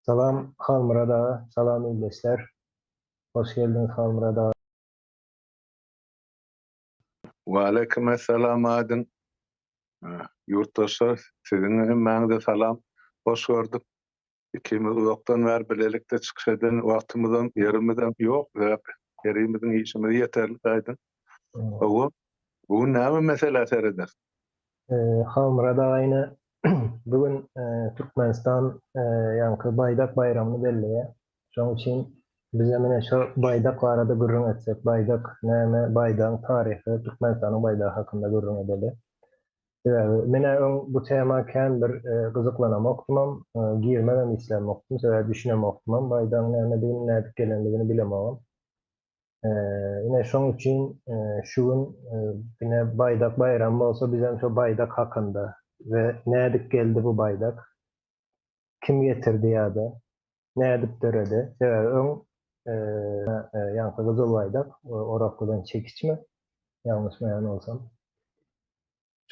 Salam Halmyrat aga, salam ildeşler. Hoş geldiňiz Halmyrat aga. Waleýkim essalam Aýdyň. Ýurtdaşlar siziň hemmäňize salam. Hoş gördük. Ikimiz uzakdan bäri bilelikde çykyş eden wagtymyzam, ýerimizem ýok. Sebäp herimiziň işimiz ýeterlik Aýdyň. Hawa. Bu gün näme meselä serederis? Halmyrat aga ine bu gün Türkmenistan ýaňky baýdak baýramyny belleýär. Şonuň üçin bizem ine şo baýdak barada gürrüň etsek, baýdak näme, baýdagyň taryhy, Türkmenistanyň baýdagy hakynda gürrüň edeli. Sebäbi men-ä öň bu tema kän bir gyzyklanamokdymam, girmegem islämokdym, sebäbi düşünemokdymam baýdagyň nämedigini, nädip gelendigini bilemogam. Ine şoň üçin şu gün ine baýdak baýramy bolsa bizem şo baýdak hakynda we nädip geldi bu baýdak, kim getirdi ýa-da nädip döredi, sebäbi öň ýaňky gyzyl baýdak orak bilen çekiçmi ýalňyşmaýan bolsam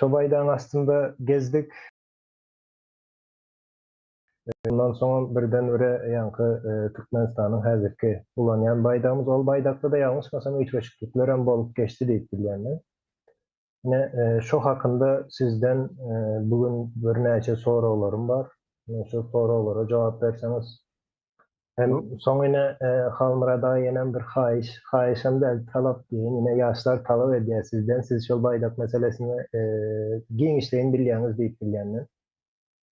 şo baýdagyň astynda gezdik. Ondan soňam birden-bire ýaňky Türkmenistanyň häzirki ulanýan baýdagymyz, ol baýdakda-da ýalňyşmasam üýtgeşikliklerem bolup geçdi diýip bilýän men. Ine, şo hakynda sizden bu gün birnäçe soraglarym bar. Ine, şo soraglara jogap berseňiz. Hem soň ine, Halmyrat aga ýenem bir haýyş, haýyşam däl, talap diýeýin. Ine, ýaşlar talap edýär sizden, siz şol baýdak meselesini giňişleýin bilýäňiz diýip bilýän men.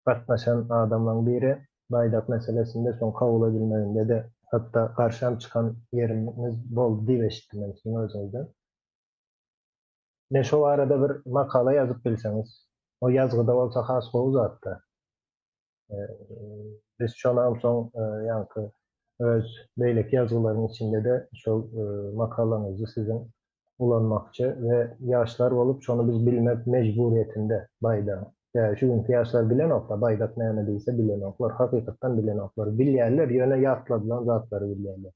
gatnaşan adamlaň biri baýdak meselesinde soň kabul edilmeginde-de hatda garşam çykan ýeriňiz boldy diýip eşitdim men siziň özüňizden. Ine şo barada bir makala ýazyp bilseňiz, o ýazgyda bolsa has gowy zatda. Biz şonam soň ýaňky öz beýleki ýazgylaryň içinde-de şol makalaňyzy siziň ulanmakçy we ýaşlar bolup şony biz bilmek mejburyýetinde baýdagyň. Sebäbi şu günki ýaşlar bilenokda baýdak näme diýse bilenoklar, hakykatdan bilenoklar. Bilýärler ýöne ýatladylan zatlary bilýärler.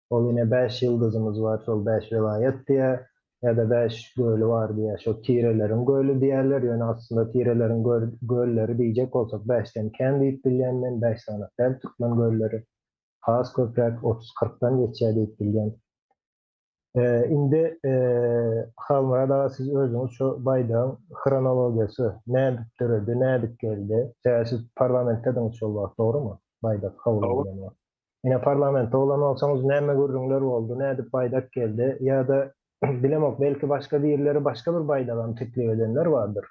Ol ine bäş ýyldyzymyz bar şol bäş welaýat diýýär ýa-da bäş göli bar diýýär şo tireleriň göli diýýärler ýöne aslynda tireleriň gölleri diýjek bolsak bäşden kän diýip bilýän men bäş sany däl türkmen gölleri has köpräk otuz-kyrkdan geçýär diýip bilýän. Indi Halmyrat aga siz özüňiz şu baýdagyň hronologiýasy nädip döredi, nädip geldi? Sebäbi siz parlamentdediňiz şol wagt, dogrymy? Baýdak kabul edilen wagt. Ine parlamentde bolan bolsaňyz näme gürrüňler boldy, nädip baýdak geldi ýa-da bilemok belki başga birileri başga bir baýdagam teklip edenler bardyr.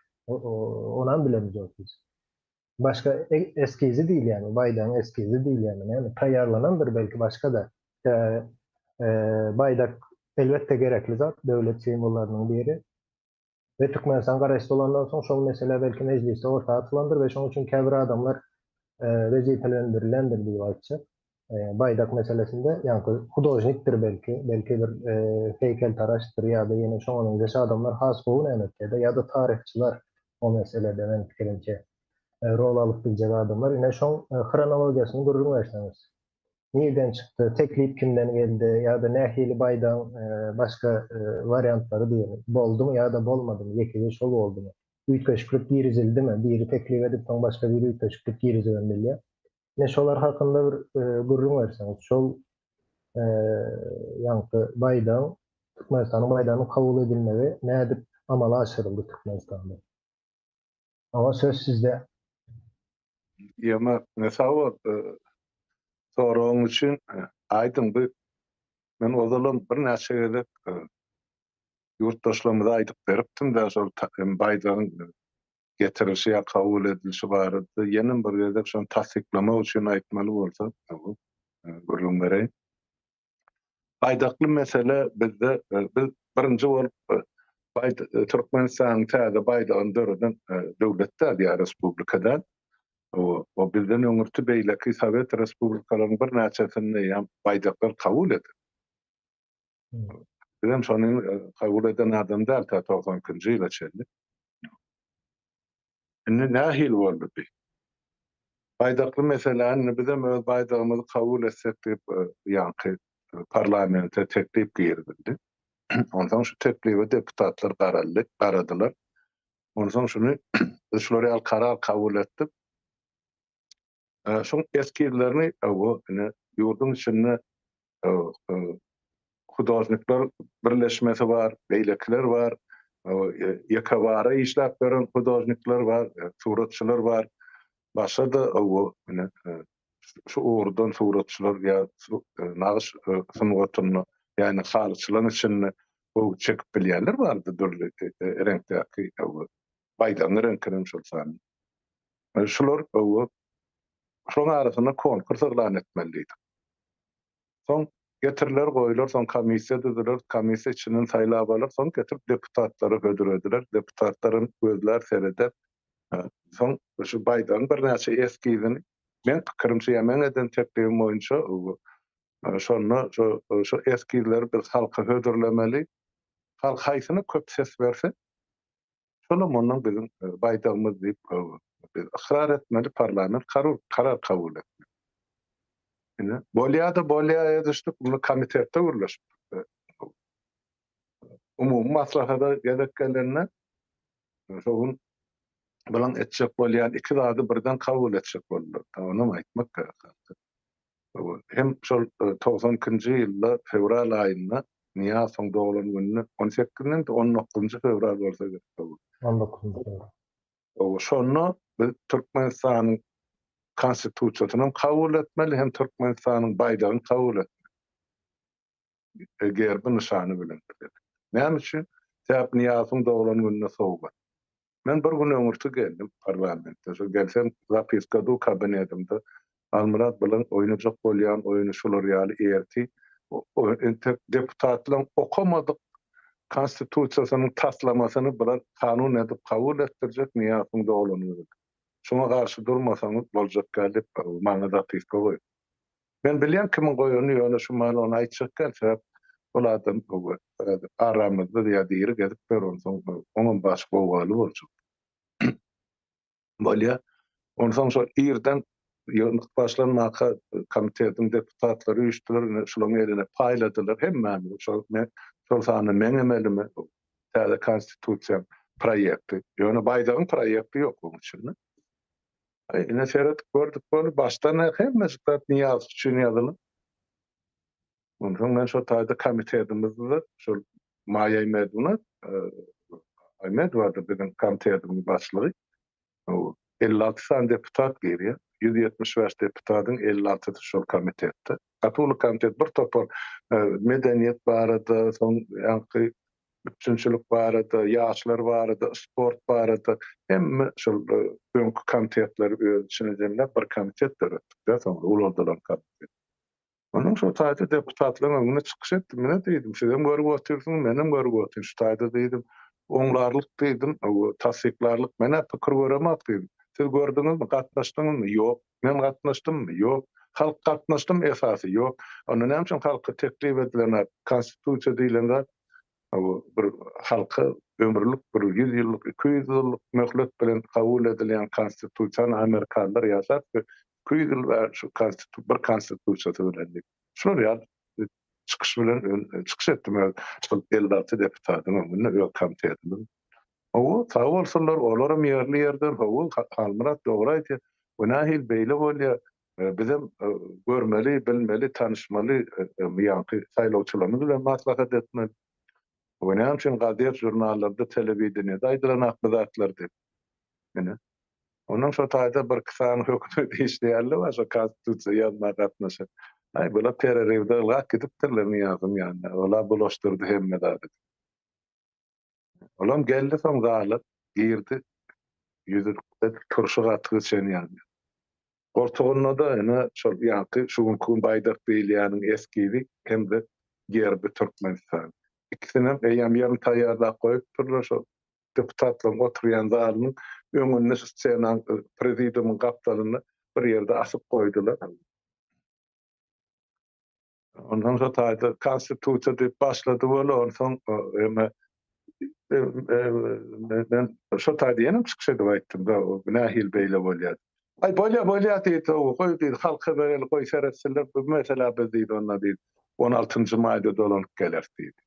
Onam bilemizok biz. Başga eskizi diýilýärmi, baýdagyň eskizi diýilýärmi, näme, taýýarlanandyr belki başga-da. Sebäbi baýdak elbetde gerekli zat, döwlet simwollarynyň biri. We Türkmenistan garaşsyz bolandan soň şol mesele belki mejlisde orta atylandyr we şonuň üçin käbir adamlar wezipelendirilendir diýip aýtjak. Baýdak meselesinde ýaňky hudožnikdir belki, belki bir heýkeltaraşdyr ýa-da ýene şoňa meňzeş adamlar has gowy näme etýär-de ýa-da taryhçylar o meselede meň pikirimçe rol alyp biljek adamlar. Ine şoň hronologiýasyny gürrüň berseňiz. Nirden çykdy, teklip kimden geldi ýa-da nähili baýdagyň başga wariantlary diýeli boldumy ýa-da bolmadymy, ýekeje şol boldumy? Üýtgeşiklik girizildimi? Biri teklip edip soň başga biri üýtgeşiklik girizibem bilýär. Ine şolar hakynda bir gürrüň berseňiz. Şol ýaňky baýdagyň, Türkmenistanyň baýdagynyň kabul edilmegi nädip amala aşyryldy Türkmenistanda? Oňa söz sizde. Ýema, sag bol soragyň üçin. Aýdyň bu men ozalam birnäçe gezek ýurtdaşlarymyza aýdyp beripdim-de şol baýdagyň getirilişi ýa kabul edilişi barada ýenem bir gezek şony tassyklamak üçin aýtmaly bolsa, gürrüň bereýin. Baýdakly mesele bizde biz birinji bolup Türkmenistanyň täze baýdagyny döreden döwlet däl ýa respublika däl. O bizden öňürti beýleki sowet respublikalaryň birnäçesinde eýýäm baýdaklar kabul edildi. Bizem şony kabul eden adam däl ta 92-nji ýyla çenli. Indi nähili boldy bi? Baýdakly mesele indi bizem öz baýdagymyzy kabul etsek diýip ýaňky parlamente teklip girizildi. Onsoň şu teklibe deputatlar garaldy, garadylar. Onsoň şuny biz şular ýaly karar kabul etdik. Şoň eskizlerini bu ine ýurduň içinde hudožnikler birleşmesi bar, beýlekiler bar, ýekebara işläp beren hudožnikler bar, suratçylar bar. Başga-da bu ine şu ugurdan suratçylar ýa nagyş sungatynda, ýagny halyçylaryň içinde gowy çekip bilýänler bardy dürli reňkdäki baýdagyň reňkinem şol sanda. Şular şoň arasynda konkurs yglan etmeli diýdik. Soň getiriler, goýular, soň komissiýa düzüler, komissiýa içinden saýlap alar, soň getirip deputatlara hödür ediler, deputatlar hem gözlär, sereder. Soň şu baýdagyň birnäçe eskizini meň pikirimçe ýa meň eden teklibim boýunça şonda şu şu eskizleri biz halka hödürlemeli. Halk haýsyna köp ses berse, Şolam ondan biziň baýdagymyz diýip biz ykrar etmeli, parlament karar kabul etmeli. Ine, bolýa-da bolýa edişdik, muny komitetde gürleşipdik. Umumy maslahata gezek gelende şo gün bulaň etjek bolýan iki zady birden kabul etjek boldular. Onam aýtmak gerek. Hem şol 92-nji ýylda fewral aýynda Nyýazowyň doglan gününe on sekizinji, on dokuzynjy fewral bolsa gerek. On dokuzynjy fewral. Hawa, şonda biz Türkmenistanyň Konstitusiýasyny hem kabul etmeli, hem Türkmenistanyň baýdagyny kabul etmeli. Gerbi nyşany bilen birlikde. Näme üçin? Sebäp Nyýazowyň doglan gününe sowgat. Men bir gün öňürti geldim parlamentde. Şo gelsem zapiska dur kabinetimde. Halmyrat bilen oýnajak bolýan oýny şular ýaly erti entek deputatlaryň okamadyk konstitusiýasynyň taslamasyny bular kanun edip kabul etdirjek Nyýazowyň doglan güni. Şuňa garşy durmasaňyz boljak däl diýip maňa zapiska goýup. Men bilýän kimiň goýanyny ýöne şu mahal ony aýtjak däl sebäp ol adam aramyzda ýa diri gezip ýör onsoň oňam başy gowgaly boljak. Bolýa. Onsoň şol irden ýygnak başlanmaka komitetiň deputatlary üýşdüler ine şularyň eline paýladylar hemmämizi şol men şol sanda meňem elime täze konstitusiýaň proýekti ýöne baýdagyň proýekti ýok oň içinde. Aý, ine seredip gördük boldy, başdan hemmejik zat Nyýazow üçin ýazylan. Onsoň men şo taýda komitetimizde şol Maýa Aýmedowna, Aýmedowa-da biziň komitetimiziň başlygy. 56 sany deputat girýär. 175 deputatyň 56-sy şol komitetde. Gaty uly komitet, bir topar medeniýet barada, soň ýaňky üpjünçilik barada, ýaşlar barada, sport barada hemme şol öňki komitetleri öz içine jemläp bir komitet döretdik-de, soňra ulaldylan komitet. Ondan şo taýda deputatlaryň öňünde çykyş etdim. Mine diýdim, sizem görüp otyrsyňyz, menem görüp otyryn. Şu taýda diýdim, oňlarlyk diýdim, tassyklarlyk men-ä pikir göremok diýdim. Siz gördüňizmi, gatnaşdyňyzmy? Ýok. Men gatnaşdymmy? Ýok. Halk gatnaşdymy esasy? Ýok. Onda näme üçin halka teklip edilen konstitusiýa diýlen zat bir halka ömürlik bir 100 ýyllyk, 200 ýyllyk möhlet bilen kabul edilýän konstitusiýany amerikanlar ýasap, 200 ýyl bäri şu konstitu bir konstitusiýasy bilen diýip. Şular ýaly çykyş bilen çykyş etdim öz şol 56 deputatyň öňünde öz komitetimiň. Hawa, sag bolsunlar, olaram ýerli-ýerden, hawa, Halmyrat dogry aýdýar. Bu nähili beýle bolýar? Bizem görmeli, bilmeli, tanyşmaly, ýaňky saýlawçylarymyz bilen maslahat etmeli. Bu näme üçin gazet, žurnallarda, telewideniýede aýdylanak bu zatlar diýip. Ine. Ondan şo taýda birki sany hökümet işleýänler bar, şo konstitusiýa ýazmaga gatnaşan. Aý, bular pererewde ylgap gidipdirler Nyýazowyň ýanyna. Ola bulaşdyrdy hemme zady. Olam geldi soň zala girdi. Ýüzi turşy gatyk içen ýaly. Goltugynda-da ine şol ýaňky şu günki gün baýdak diýilýäniň eskizi hem-de gerbi Türkmenistan. Ikisinem eýýäm ýerini taýýarlap goýupdyrlar şol deputatlaryň oturýan zalynyň öňünde şu ssenaň prezidiumyň gapdalynda bir ýerde asyp goýdular. Ondan şo taýda konstitusiýa diýip başlady weli, onsoň eme men şo taýda ýene çykyş edip aýtdym da, bu nähili beýle bolýar. Aý bolýar, bolýar diýdi, goý diýdi, halka bereli, goý seretsinler, bu meselä biz diýdi, onda diýdi, 16-njy maýda dolanyp geleris diýdi.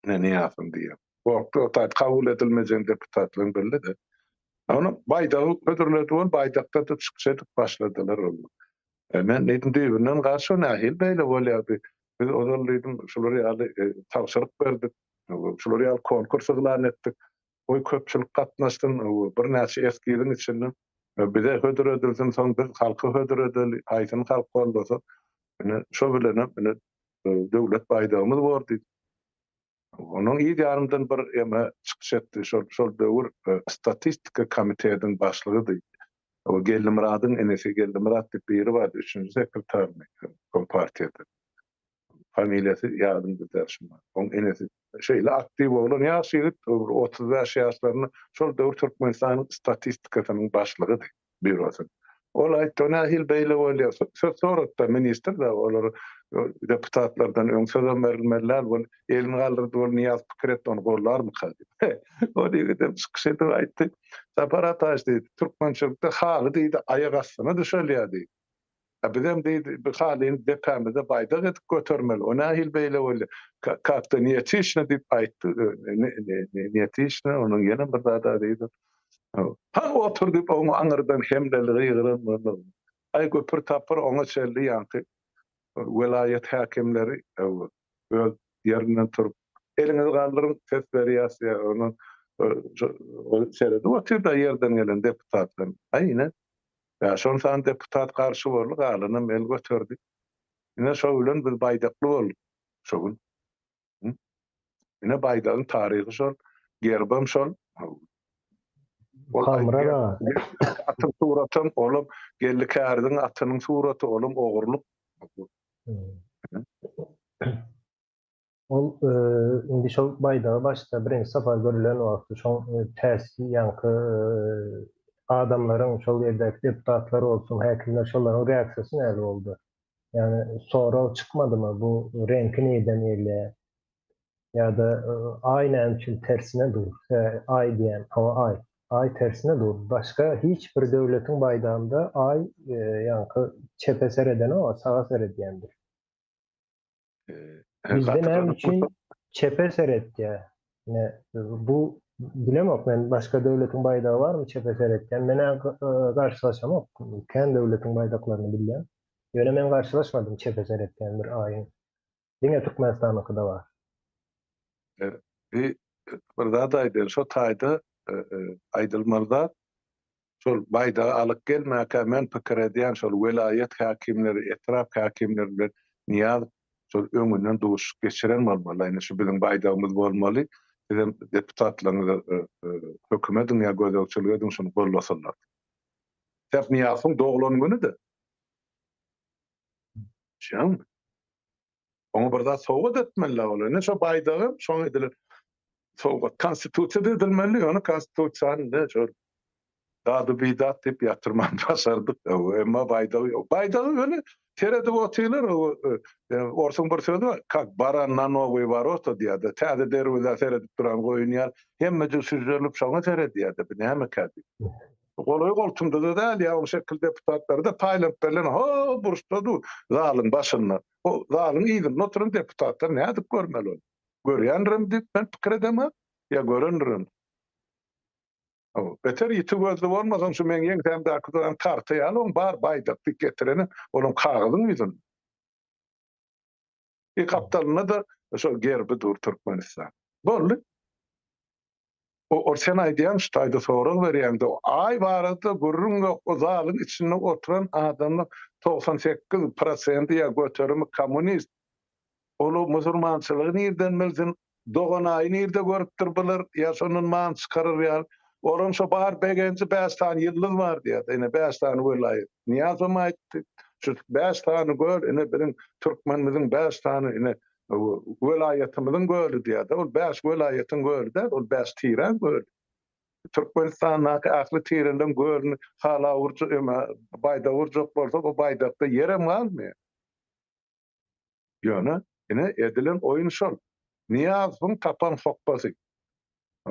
Ne Nyýazow diýýär. Gorkdy, o taýda kabul edilmejegini deputatlaryň bildi-de. Ony baýdagy hödürledi ol baýdakda-da çykyş edip başladylar ol. E, men diýdim düýbünden garşy nähili beýle bolýar bi. Biz ozal diýdim şular ýaly e, tabşyryk berdik. Şular ýaly konkurs yglan etdik. Goý köpçülik gatnaşsyn, birnäçe eskiziň içinde e, bize hödür edilsin, soň biz halka hödür edeli, haýsyny halk goldasa, ine şo bilenem ine döwlet baýdagymyz bor diýip. Onuň yz ýanyndan bir eme çykyş etdi. Şol şol döwür e, statistika komitetiň başlygydy. O Geldimyradyň inisi Geldimyrat diýip biri bardy, üçünji sekretarmy kompartiýada. Familiýasy ýadymda däl şu Oň inisi şeýle aktiw oglan, ýaş ýigit, 35 ýaşlarynda şol döwür Türkmenistanyň statistikasynyň başlygydy. býurosyny. Ol aýtdy, o nähili beýle bolýar? Söz soratda ministr-de olar deputatlardan öň sözem berilmeli däl. Ol elini galdyrdy, ol Nyýaz pikir etdi, ony gollarmyka diýip. Ol ýigidem çykyş edip aýtdy, Sapar Ataş diýdi, türkmençilikde haly diýdi, aýak astyna düşelýär diýdi. A bizem diýdi, bu halyny depämizde baýdak edip götermeli. O nähili beýle bolýar? Как-то neetişno diýip aýtdy. Neetişno, onuň ýene bir zat-a diýdi. Hany otur diýip, oňa aňyrdan hemleli gygyran boldy. Aý güpür-tapyr oňa çenli ýaňky welaýat häkimleri öz ýerinden turup, eliňizi galdyryň, ses berýäs diýýär. Onuň seredip otyr-da ýerden gelen deputatlar. Aý ine, Bäş-on sany deputat garşy boldy, galanam el göterdi. Ine, şo bilen biz baýdakly bolduk şo gün. Ine, baýdagyň taryhy şol, gerbem şol. Hamra Atyň suratam, olam Geldi Käriziň atynyň suraty, olam ogurlyk. Ol indi şol baýdagy başda birinji sapar görülen wagty şoň täsi ýaňky adamlaryň şol ýerdäki deputatlar bolsun, häkimler şolaryň reaksiýasy näli boldy? Ýagny sorag çykmadymy bu reňki nirden gelýär? Ýa-da aý näme üçin tersine dur? Aý diýen, hawa aý. Aý tersine dur. Başga hiç bir döwletiň baýdagynda aý ýaňky çepe seredenok, saga seredýändir. Bizde näme üçin çepe seretýär? Ne bu bilemok men başga döwletiň baýdagy barmy çepe seretýän? Men garşylaşamok. Kän döwletiň baýdaklaryny bilýän. Ýöne men garşylaşmadym çepe seretýän bir aýyň. Diňe Türkmenistanyňkyda bar. Bir bir zat aýdaýyn, şo taýda aýdylmaly zat Şol baýdagy alyp gelmäkä men pikir edýän şol welaýat häkimleri, etrap häkimleri bilen Nyýazow şol öňünden duşuşyk geçiren bolmaly. Ine şu biziň baýdagymyz bolmaly, sizem deputatlaryňyza höküm ediň ýa gözegçilik ediň şuny gollasynlar diýip. Sebäp Nyýazowyň doglan günüdi. Düşünýäňmi? Oňa bir zat sowgat etmeli ol. Ine şo baýdagam şoňa edilen sowgat. Konstitusiýada edilmeli, ýöne konstitusiýany indi şol dady bidat diýip ýatyrman başardyk. Emma baýdagy ýok. Baýdagy ýöne seredip otyrlar. Orsuň bir sözi bar, kak baran na nowyý worota diýýär-de, täze derwezä seredip duran goýun ýaly hemmeje süzülip şoňa seredýär-de, bu nämekä diýip. Golaý goltumda-da däl, ýa oň şekil deputatlary-da paýlanyp berlen ho burçda dur, zalyň başynda. O zalyň yzynda oturan deputatlar nädip görmeli ony? Görýändirem diýip men pikir edemok, ýa görendirem. Hawa, beter ýiti gözli bolmasaň şu meň ýeňsämdäki duran karta ýaly oň bar baýdak diýip getireni olaň kagyzyň ýüzünde. I gapdalynda-da şol gerbi dur Türkmenistan. Boldy. O sen aýdýaň şu taýda sorag berýäňde aý barada gürrüň ýok o zalyň içinde oturan adamlar 98 prosenti ýa göterimi kommunist ol musurmançylygy nirden bilsin dogan aýy nirde görüpdir bular ýa şondan many çykarar ýaly olaň şo bar begenji 5 sany ýyldyz bar diýýär ine 5 sany welaýat Nyýazam aýtdy şu 5 sany göl ine biziň türkmenimiziň 5 sany ine Welaýatymyzyň göli diýýär-de, ol bäş welaýatyň göli däl, ol bäş tiräň göli. Türkmenistandaky ähli tireleriň gölüni hala urjak, eme, baýdak urjak bolsak, o baýdakda ýerem galmaýar. Ýöne, ine, edilen oýun şol. Nyýazowyň tapan hokgasy.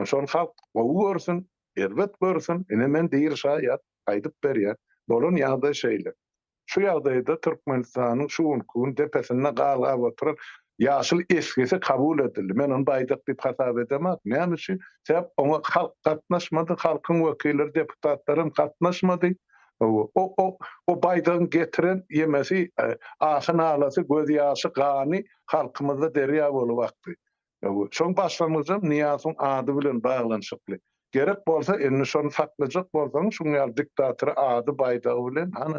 Şony halk gowy görsün, erbet görsün, ine men diri şaýat, aýdyp berýän. Bolan ýagdaý şeýle. Şu ýagdaýda Türkmenistanyň şu günki gün depesinde galgap oturan Ýaşyl esgisi kabul edildi. Men ony baýdak diýip hasap edemok. Näme üçin? Sebäp oňa halk gatnaşmady, halkyň wekilleri, deputatlar hem gatnaşmady. O o o baýdagyň getiren ýemesi, ahy-nalasy, gözýaşy, gany halkymyzda derýa bolup akdy. Şoň başlangyjam Nyýazowyň ady bilen baglanyşykly. Gerek bolsa, indi şony saklajak bolsaňyz, şuň ýaly diktatory ady, baýdagy bilen, hany,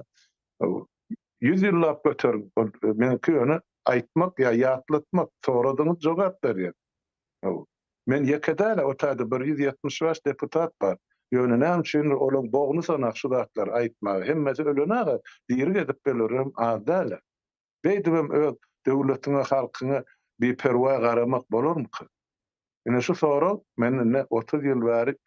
Ýüz ýyllap göteriň. Ol meňki ýöne aýtmak ýa ýatlatmak, soradyňyz jogap berýän. Hawa. Men ýeke däl-ä, o taýda bir 175 deputat bar. Ýöne näme üçindir olaň bogny sanak şu zatlary aýtmaga. Hemmesi ölen-aga, diri gezip gelerem az däl-ä. Beýdibem öz döwletiňe, halkyňa biperwaý garamak bolarmyka? Ine şu sorag men indi 30 ýyl bäri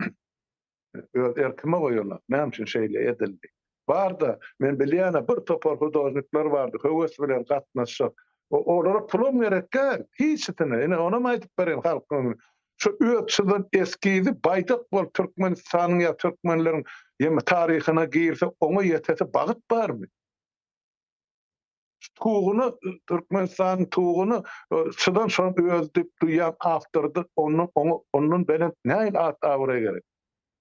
Öz erkime goýanok. Näme üçin şeýle edildi? Bar-da, men bilýän-ä, bir topar hudožnikler bardy, höwes bilen gatnaşjak. Olara pulam gerek däl, hiçisine. Ine, onam aýdyp bereýin halkyň öňünde. Şu öz çyzan eskizi baýdak bolup Türkmenistanyň ýa türkmenleriň ýa taryhyna girse, oňa ýetesi bagyt barmy? Tuguny Türkmenistanyň tuguny çyzan şoň özi diýip duýýan awtordy, ondan oňa ondan belent nähili at-abraý gerek?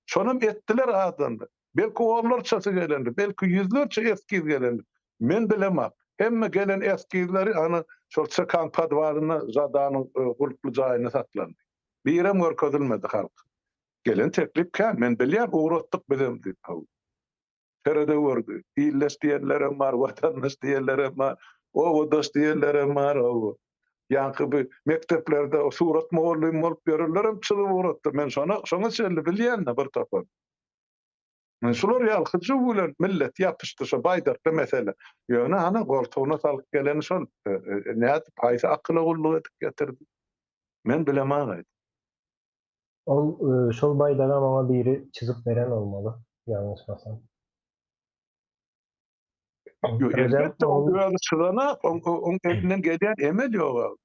Şonam etdiler adamlar. Belki onlarçasy gelendir, belki ýüzlerçe eskiz gelendir. Men bilemok. Hemme gelen eskizleri ana şol ÇK-nyň podwalynda Žadanyň gulply jaýynda saklandy. Birem görkezilmedi halka. Gelen teklip kän, men bilýän, ugratdyk bizem diýip. Serede gördi. Ildeş diýenlerem bar, watandaş diýenlerem bar, obadaş diýenlerem bar, oba. Ýaňky bu mekdeplerde surat mugallymy bolup ýörenlerem çyzyp ugratdy. Men şona, şoňa çenli bilýän-de bir topar. Men şular ýaly hyjuw bilen millet ýapyşdy şo baýdakly mesele. Ýöne hany goltugyna salyp geleni şol. E, e, nädip, haýsy akyla gulluk edip getirdi? Men bilemok aýdyp. Ol şol baýdagam oňa biri çyzyp beren bolmaly, ýalňyşmasam. Ýok, elbetde oň özi çyzanak, oň elinden gelýän emel ýok.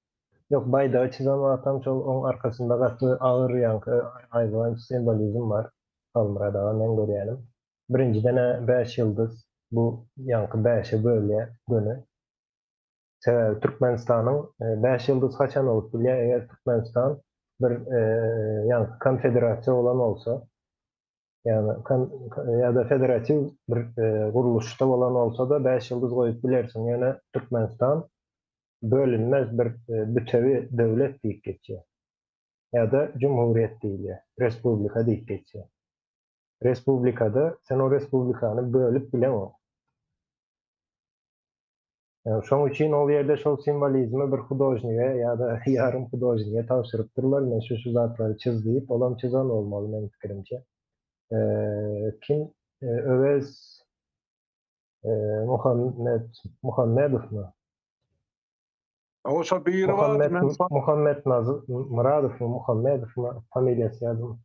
Ýok, baýdagy çyzan wagtam şol oň arkasynda gaty agyr ýaňky aýdylan simwolizm bar, Halmyrat aga meň görýänim. Birinjiden-ä bäş ýyldyz, bu ýaňky bäşe bölýär göni. Sebäbi Türkmenistanyň bäş ýyldyz haçan bolup bilýär, eger Türkmenistan bir ýaňky konfederasiýa bolan bolsa, ýagny ýa-da federatiw bir gurluşda bolan bolsa-da bäş ýyldyz goýup bilersiň, ýöne Türkmenistan bölünmez bir bütewi döwlet diýip geçýär. Ýa-da jumhuriýet diýilýär, respublika diýip geçýär. Respublikada sen o respublikany bölüp bileňok. Şoň üçin ol ýerde şol simwolizmi bir hudožnige ýa-da ýarym hudožnige tabşyrypdyrlar, men şu-şu zatlary çyz diýip, olam çyzan bolmaly meň pikirimçe. Kim? Öwez Muhammet Muhammedowmy? O şo biri bardy, men Muhammet Myradowmy, Muhammedowmy, familiýasy ýadym.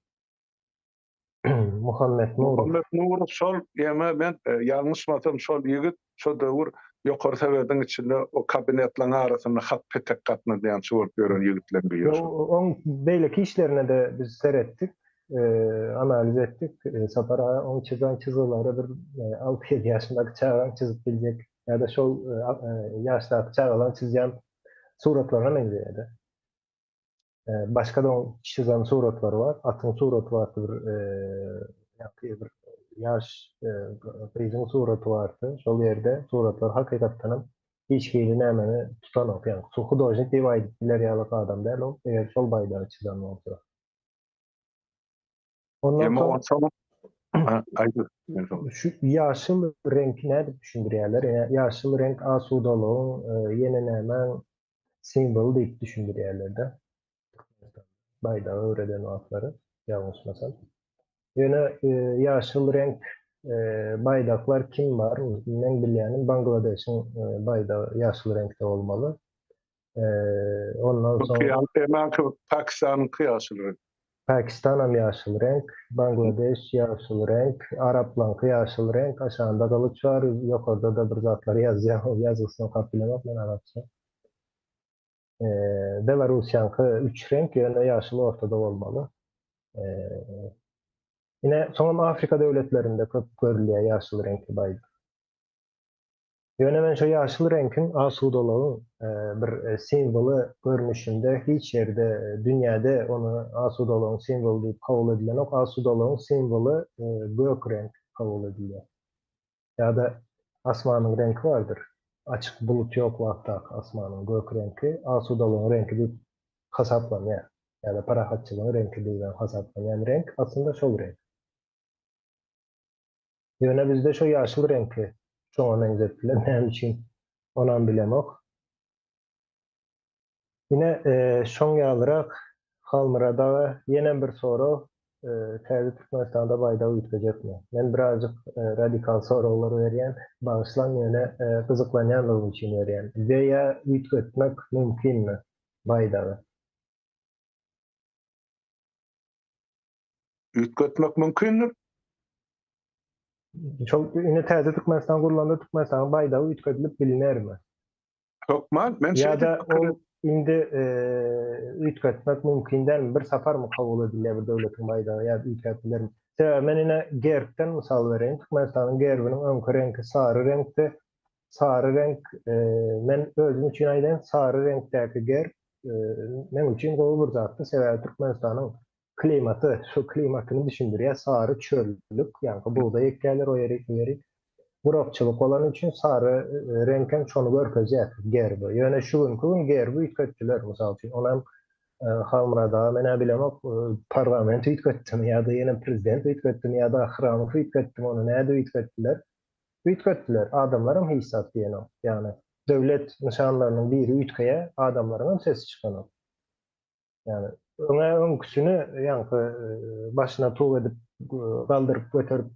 Muhammet Nurow. Muhammet Nurow şol ýeme men e, ýalňyşmasam şol ýigit şo döwür ýokary sowetiň içinde o kabinetleň arasynda hat petek gatnadýançy bolup ýören ýigitleň biri şol. Oň beýleki işlerine-de biz seretdik, e, analiz etdik. E, Sapar aga oň çyzan çyzgylary bir 6-7 ýaşyndaky çagaň çyzyp biljek ýa-da şol ýaşdaky çagalaň çyzýan suratlaryna meňzeýärdi. Başga-da oň çyzan suratlary bar. Atyň suraty bardy bir ýaňky bir ýaş gyzyň suraty bardy. Şol ýerde suratlar hakykatdanam hiç hili nämeni tutanok. Ýagny şu hudožnik diýip aýdyp biler ýaly adam däl ol, eger şol baýdagy çyzan bolsa. Ondan soň şu ýaşyl reňki nädip düşündirýärler? Ýaşyl reňk asudalygyň, ýene nämäň simwoly diýip düşündirýärler-de. Baýdagy öwreden wagtlary, ýalňyşmasam. Ýöne ýaşyl reňk baýdaklar kim bar? Meň bilýänim Bangladeşiň baýdagy ýaşyl reňkde bolmaly. Ondan soň Pakistanyňky ýaşyl reňk. Pakistanam ýaşyl reňk, Bangladeş ýaşyl reňk, araplaňky ýaşyl reňk, aşagynda gylyç bar, ýokarda-da bir zatlar ýazýar, ol ýazgysyny okap bilemok men arapça. Belarussiýaňky üç reňk, ýöne ýaşyl ortada bolmaly. Ine, soňam Afrika döwletlerinde köp görülýär ýaşyl reňkli baýdak. Ýöne men şu ýaşyl reňkiň asudalygyň bir simwoly görnüşinde hiç ýerde dünýäde ony asudalygyň simwoly diýip kabul edilenok. Asudalygyň simwoly gök reňk kabul edilýär. Ýa-da asmanyň reňki bardyr. Açyk bulut ýok wagtdaky asmanyň gök reňki asudalygyň reňki diýip hasaplanýar. Ýa-da parahatçylygyň reňki diýibem hasaplanýan reňk aslynda şol reňk. Ýöne bizde şo ýaşyl reňki şoňa meňzetdiler, näme üçin onam bilemok. Ine şoň ýalyrak Halmyrat aga ýenem bir sorag, täze Türkmenistanda baýdak üýtgejekmi? Men birazjyk radikal soraglar berýän, bagyşlaň ýöne gyzyklanýanlygym üçin berýän. We ýa üýtgetmek mümkinmi baýdagy? Üýtgetmek mümkindir. Şol indi täze Türkmenistan gurlanda Türkmenistanyň baýdagy üýtgedilip bilinermi? Hökman. Men şeýle Ýa-da ol indi üýtgetmek mümkin dälmi? Bir saparmy kabul edilýär bir döwletiň baýdagy ýa-da üýtgäp bilermi? Sebäbi men ine gerbden mysal bereýin. Türkmenistanyň gerbiniň öňki reňki sary reňkdi. Sary reňk men özüm üçin aýdaýyn, sary reňkdäki gerb meň üçin gowy bir zatdy. Sebäbi Türkmenistanyň klimaty, şu klimatyny düşündirýär. Sary çöllük, ýaňky bugdaý ekýärler o ýeri, bu ýeri. Gurakçylyk bolany üçin sary reňkem şony görkezýär gerbi. Ýöne şu günki gün gerbi üýtgetdiler, mysal üçin. Onam Halmyrat aga men-ä bilemok, parlament üýtgetdimi ýa-da ýene prezident üýtgetdimi ýa-da Hramow üýtgetdimi, ony nädip üýtgetdiler? Üýtgetdiler. Adamlaram hiç zat diýenok. Ýagny döwlet nyşanlarynyň biri üýtgeýär, adamlaryňam sesi çykanok. Ýagny öňe öňküsini ýaňky başyna tug edip galdyryp göterip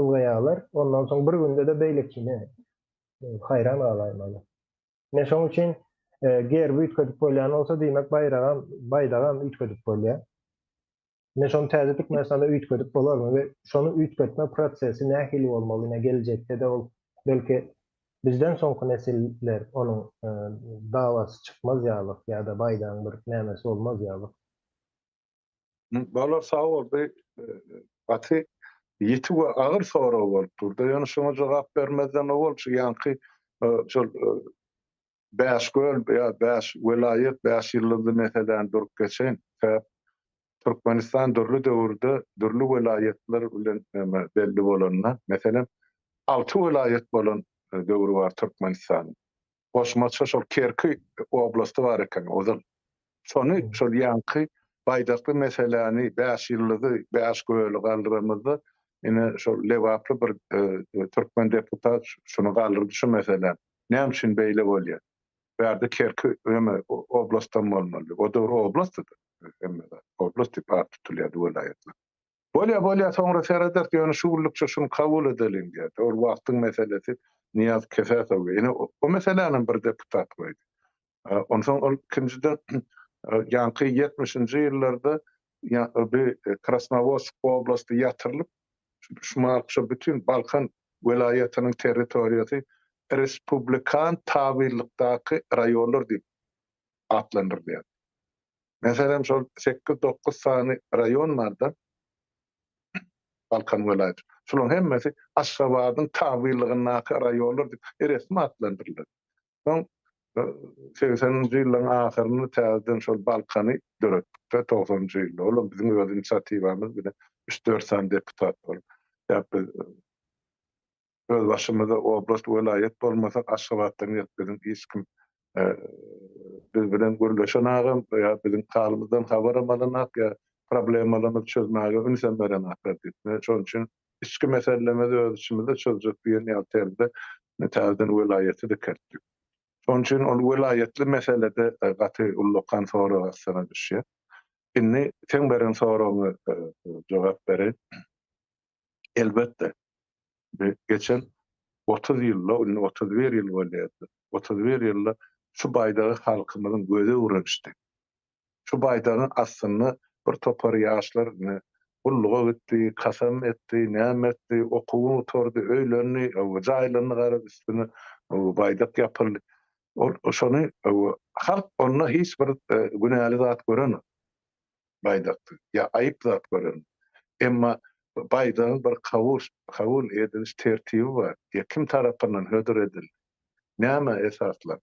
ylgaýarlar. Ondan soň bir günde-de beýlekini haýran galaýmaly. Ine şoň üçin gerbi üýtgedip bolýan bolsa diýmek baýragam, baýdagam üýtgedip bolýar. Ine şony täze Türkmenistanda üýtgedip bolarmy we şony üýtgetme prosesi nähili bolmaly ine geljekde-de ol belki bizden soňky nesiller onuň dawasy çykmaz ýalyk ýa-da baýdagyň bir nämesi bolmaz ýalyk. Bolar sag bol bu gaty ýiti we agyr sorag bolup durda ýöne şoňa jogap bermezden owal şu ýaňky şol Bäş göl ýa bäş welaýat, bäş ýyldyzly meseläni durup geçeýin. Sebäp Türkmenistan dürli döwürde dürli welaýatlar bilen belli bolanda, meselem, alty welaýat bolan döwri bar Türkmenistanyň. Goşmaça şol Kerki oblasty bar eken ozal. Şony şol ýaňky baýdakly meseläni, bäş ýyldyzy, bäş göli galdyramyzda, ine şol lebaply bir türkmen deputat şuny galdyrdy şu meseläni. Näme üçin beýle bolýar? Bärde Kerki öme oblastdan bolmaly. O döwür oblastdy. Hemme zat. Oblast diýip at tutulýardy welaýatlar. Bolýar, bolýar, soňra serederis, ýöne şu günlükçe şuny kabul edeliň diýýärdi. Ol wagtyň meselesi Nyýaz Kesesow. Ine, o meselänem bir deputat goýdy. Onsoň ol ikinjiden ýaňky ýetmişinji ýyllarda bu Krasnowodsk oblasty ýatyrylyp, şumal şo bütin Balkan welaýatynyň territoriýasy respublikan tabynlykdaky raýonlar diýip atlandyrylýar. Meselem, şol sekiz-dokuz sany raýon barda Balkan welaýaty. Şolaryň hemmesi Aşgabadyň tabynlygyndaky raýonlar diýip resmi atlandyryldy. Soň segseninji ýyllaryň ahyrynda täzeden şol Balkany döretdik-de, togsanynjy ýylda. Olam biziň öz inisiatiwamyz bilen üç-dört sany deputat bolup. Sebäp biz öz başymyza oblast, welaýat bolmasak, Aşgabatdan gelip biziň hiç kim biz bilen gürleşenagam ýa biziň halymyzdan habaram alanak ýa problemalarymyzy çözmäge ünsem berenaklar diýip. Şonuň üçin Içki meselelerimizi öz içimizde çözjek diýen ýaly terzde täzeden welaýaty dikeltdik. Şonuň üçin ol welaýatly meselede gaty ullakan sorag astyna düşýär. Indi seň beren soragyňa jogap bereýin. Elbetde, geçen 30 ýylda, indi 31 ýyl bolýar, 31 ýylda şu baýdagy halkymyzyň gözi öwrenişdi. Şu baýdagyň astynda bir topar ýaşlar ine gulluga gitdi, kasam etdi, näme etdi, okuwyny gutardy, öýlendi, hawa, jaýlandy garaz üstüne baýdak ýapyldy. Ol şony halk onda hiç bir günäli zat görenok baýdakda ýa aýyp zat görenok. Emma baýdagyň bir kabul kabul ediliş tertibi bar. Ýa kim tarapyndan hödür edildi. Nämä esaslanyp?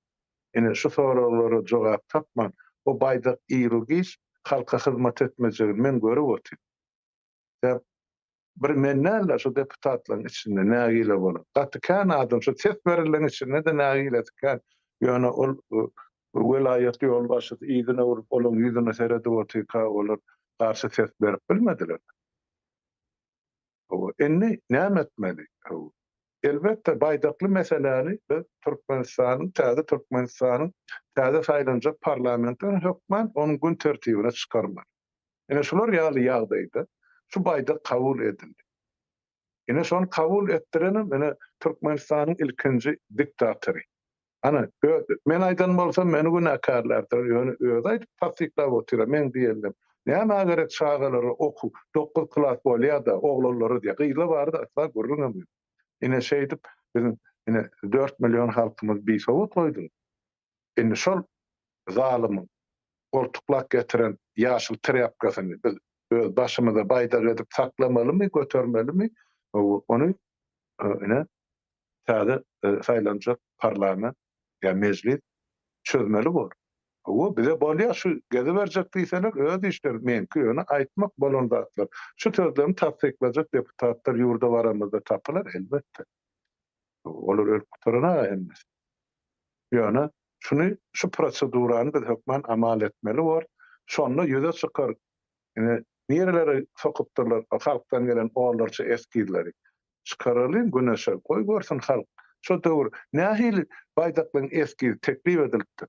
Ine, şu soraglara jogap tapman, o baýdak iru-giç halka hyzmat etmejegini men görüp otyryn. Sebäp bir men däl-de, şu deputatlaryň içinde nägile bolan. Gaty kän adam, şu ses berenleriň içinde-de nägilesi kän. Ýöne ol welaýat ýolbaşçysy yzyna öwrüp, olaryň ýüzüne seredip otyrka, olar garşy ses berip bilmediler. Hawa, indi näme etmeli? Hawa. Elbetde, baýdakly meseläni biz Türkmenistanyň, täze Türkmenistanyň täze saýlanjak parlamenti hökman onuň gün tertibine çykarmaly. Ine şular ýaly ýagdaýda şu baýdak kabul edildi. Ine şony kabul etdirenem ine Türkmenistanyň ilkinji diktatory. Ana, öz, men aýdan bolsam meni günäkärlärdiler, ýöne özi aýdyp tassyklap otyr-a, meň diýenlem. Nämä gerek çagalara okuw, dokuz klas bolýa-da, oglanlara diýýär. Gyzlar barada asla gürrüňem ýok. Ine şeýdip biziň ine 4 million halkymyzy bisowat goýdular. Indi şol zalymyň goltuklap getiren ýaşyl trýapkasyny biz öz başymyza baýdak edip saklamalymy, götermelimi? Ony ine täze saýlanjak parlament ýa mejlis çözmeli bor. Hawa, bize bolýar şu geziberjek diýseler öz işleri, meňki ýöne aýtmak bolan zatlar. Şu sözlerimi tassyklajak deputatlar ýurda baramyzda tapylar elbetde. Olar ölüp gutaran-a hemmesi. Ýöne şuny şu prosedurany biz hökman amal etmeli bor. Şonda ýüze çykar Ine, nirelere sokupdyrlar halkdan gelen onlarça eskizleri. Çykaralyň güneşe, goý görsün halk. Şo döwür nähili baýdaklaryň eskizi teklip edilipdir.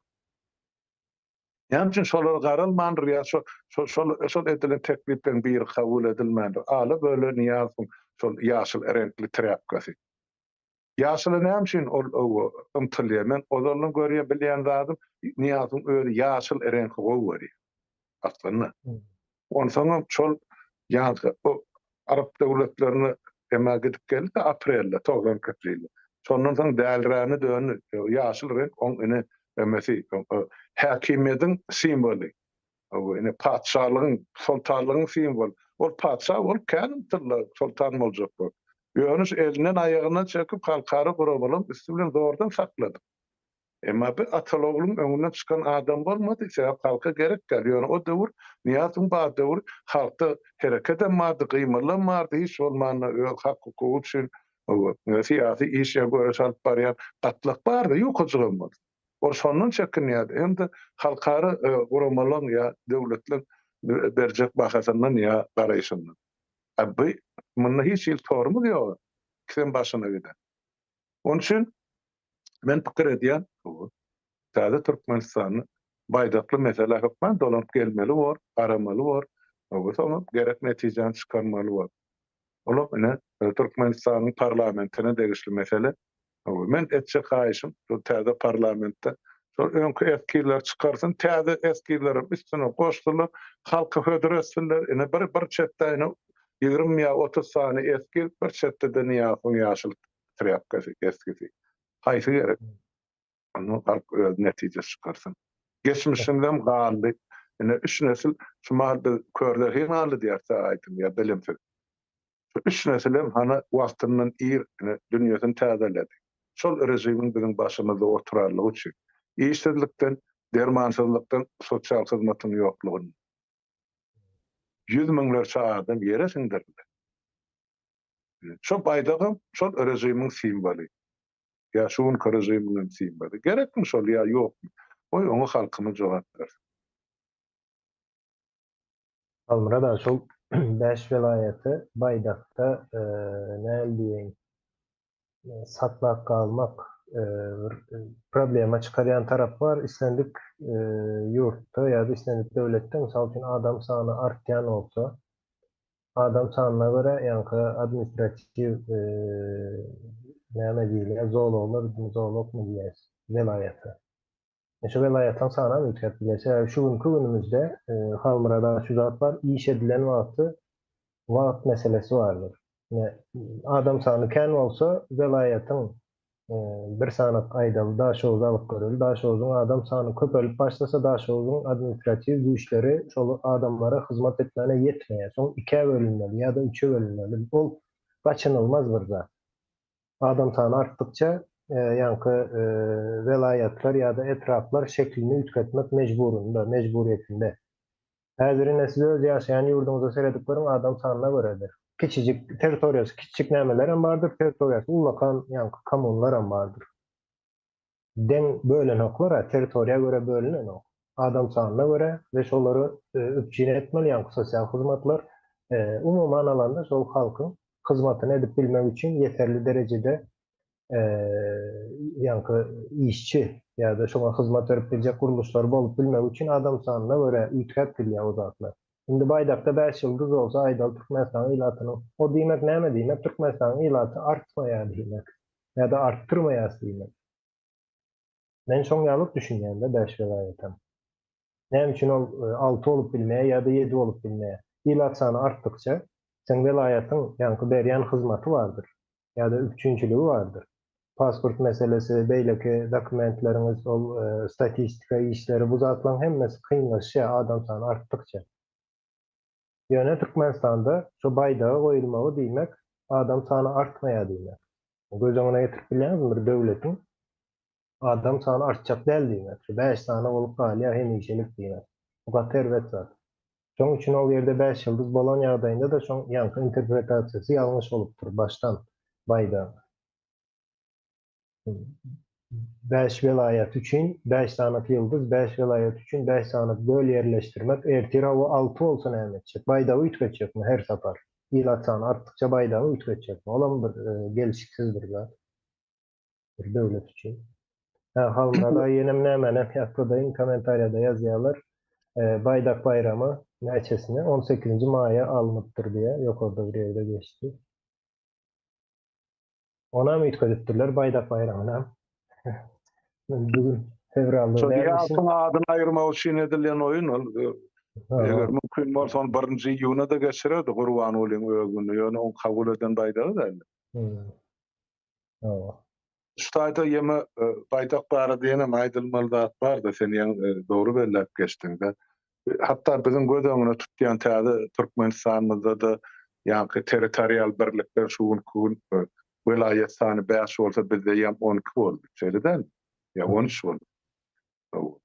Näme üçin şolar garalmandyr ýa şo şol şol edilen teklipleriň biri kabul edilmändir. Ala-böle Nyýazowyň şol ýaşyl reňkli trýapkasy. Ýaşyla näme üçin ol ymtylýar? Men ozaldan görýän, bilýän zadym, Nyýazowyň özi ýaşyl reňki gowy görýär. Aslynda. Onsoňam şol ýaňky bu arap döwletlerine emä gidip geldi-de aprelde, 92-nji ýylda. Şondan soň däliräne döndi. Ýaşyl reňk oň ine emesi, häkimiýetiň simwoly. Ine patyşalygyň, soltanlygyň simwoly. Ol patyşa bolup kän ymtyldy, soltan boljak bolup. Ýöne şu elinden aýagyndan çekip halkara guramalaryň üsti bilen zordan saklady. Emma bir ataly-ogluň öňünden çykan adam bolmady, sebäp halka gerek däl. Ýöne o döwür, Nyýazowyň bar döwri halkda herekedem bardy, gymyldam bardy, hiç bolmanda öz hak-hukugy üçin syýasy iş ýa göreş alyp barýan gatlak bardy, ýukajygam bolsa. Ol şondan çekinýärdi hem-de halkara guramalaryň ýa döwletleriň berjek bahasyndan ýa garaýşyndan. A bu munda hiç hili torumyz ýok. Ikisem başyna giden. Onuň üçin men pikir edýän, täze Türkmenistanda baýdakly meselä hökman dolanyp gelmeli bor, garamaly bor, soňam gerek netijäni çykarmaly bor. Olam ine Türkmenistanyň parlamentine degişli mesele. Men etjek haýyşym şu täze parlamentde şol öňki eskizleri çykarsyn, täze eskizlerem üstüne goşsunlar, halka hödür etsinler. Ine bir bir çetde ine 20 ýa 30 sany eskiz, bir çetde-de Nyýazowyň ýaşyl trýapkasy, eskisi. Haýsy gerek? Onda halk öz netije çykarsyn. Geçmişimizem galdy. Ine üç nesil şu mahal biz körzehin galdy diýerse aýdyň ýa bilimsiz. Şu üç nesilem hany wagtyndan ir ine dünýesini täzeledi. Şol režimiň biziň başymyzda oturanlygy üçin. Işsizlikden, dermansyzlykdan, sosial hyzmatyň ýoklugyndan. Ýüz müňlerçe adam ýere siňdirildi. Şo baýdagam şol režimiň simwoly. Ýa şu günki režimiň hem simwoly. Gerekmi şol ýa ýokmy? Goý oňa halkymyz jogap bersin. Halmyrat aga şol bäş welaýaty baýdakda näl diýeýin saklap galmak bir problema çykarýan tarap bar. Islendik ýurtda ýa-da islendik döwletde mysal üçin adam sany artýan bolsa adam sanyna görä ýaňky administratiw näme diýilýär zoologlar zoologmy diýýäs welaýata. Şu welaýatlaryň sanam üýtgäp bilýär. Sebäbi şu günki günümizde Halmyrat aga şu zat bar, iş edilen wagty wagt meselesi bardyr. Ine, adam sany kän bolsa welaýatyň bir sanak aýdaly Daşoguzy alyp göreli. Daşoguzyň adam sany köpelip başlasa Daşoguzyň administratiw güýçleri şol adamlara hyzmat etmäne ýetmeýär. Soň ikä bölünmeli ýa-da üçe bölünmeli. Ol gaçynylmaz bir zat. Adam sany artdykça. ýaňky welaýatlar ýa-da etraplar şeklini üýtgetmek mejburynda, mejburyýetinde. Häzir ine siz öz ýaşaýan ýurduňyza seredip görüň adam sanyna görädir. Kiçijik territoriýasy kiçijik nämelerem bardyr, territoriýasy ullakan ýaňky kommunlaram bardyr. Deň bölenoklar-a, territoriýa görä bölünenok. Adam sanyna görä we şolary üpjün etmeli ýaňky sosial hyzmatlar. Umuman alanda şol halkyň hyzmatyny edip bilmek üçin ýeterli derejede ýaňky işçi ýa-da şoňa hyzmat berip biljek gurluşlar bolup bilmegi üçin adam sanyna görä üýtgäp bilýär o zatlar. Indi baýdakda 5 ýyldyz bolsa aýdaly Türkmenistanyň ilatynyň o diýmek näme diýmek Türkmenistanyň ilaty artmaýar diýmek ýa-da artdyrmaýas diýmek. Men şoň ýalyk düşünýän-de 5 welaýatam. Näme üçin ol 6 bolup bilmeýär ýa-da 7 bolup bilmeýär? Ilat sany artdykça seň welaýatyň ýaňky berýän hyzmaty bardyr. ýa-da üpjünçiligi bardyr. Pasport meselesi, beýleki dokumentleriňiz, ol statistika işleri, bu zatlaryň hemmesi kynlaşýar adam sany artdykça. Ýöne Türkmenistanda şu baýdaga goýulmagy diýmek, adam sany artmaýar diýmek. Göz öňüne getirip bilýäňizmi bir döwletiň adam sany artjak däl diýmek. Şu 5 sany bolup galýar hemişelik diýmek. Bu gaty erbet zat. Şoň üçin ol ýerde 5 ýyldyz bolan ýagdaýynda-da şoň ýaňky interpretasiýasy ýalňyş bolupdyr başdan baýdagyň. 5 welaýat üçin 5 sanyk ýyldyz, 5 welaýat üçin 5 sanyk göl ýerleşdirmek, ertir hawa 6 bolsa näme etjek? Baýdagy üýtgetjekmi her sapar? Ilat sany artdykça baýdagy üýtgetjekmi? Olam bir gelşiksiz bir zat. Bir döwlet üçin. Ha, Halmyrat aga ýenem nämänem ýatladaýyn, kommentariýada ýazýarlar. E, Baýdak baýramy näçesine? 18-nji maýa alnypdyr diýýär. Ýokarda bir ýerde geçdi. Onam üýtgedipdirler Baýdak baýramynam. Bugün fewralda Şol ýasyň adyny aýyrmak üçin edilen oýun ol. Eger mümkin bolsa ony birinji iýuna-da geçirerdi Gurbangulyň öz güni. Ýöne ony kabul eden baýdagy däldi. Hmm. Hawa. Şu taýda ýeme baýdak barada ýenem aýdylmaly zat bar-da, sen ýaňy dogry belläp geçdiň-de. Hatda biziň göz öňüne tutýan täze Türkmenistanymyzda-da ýaňky territorial birlikler şu günki gün welaýat sany 5 bolsa bizde ýam 12 boldy. Şeýle dälmi? Ýa 13 boldy.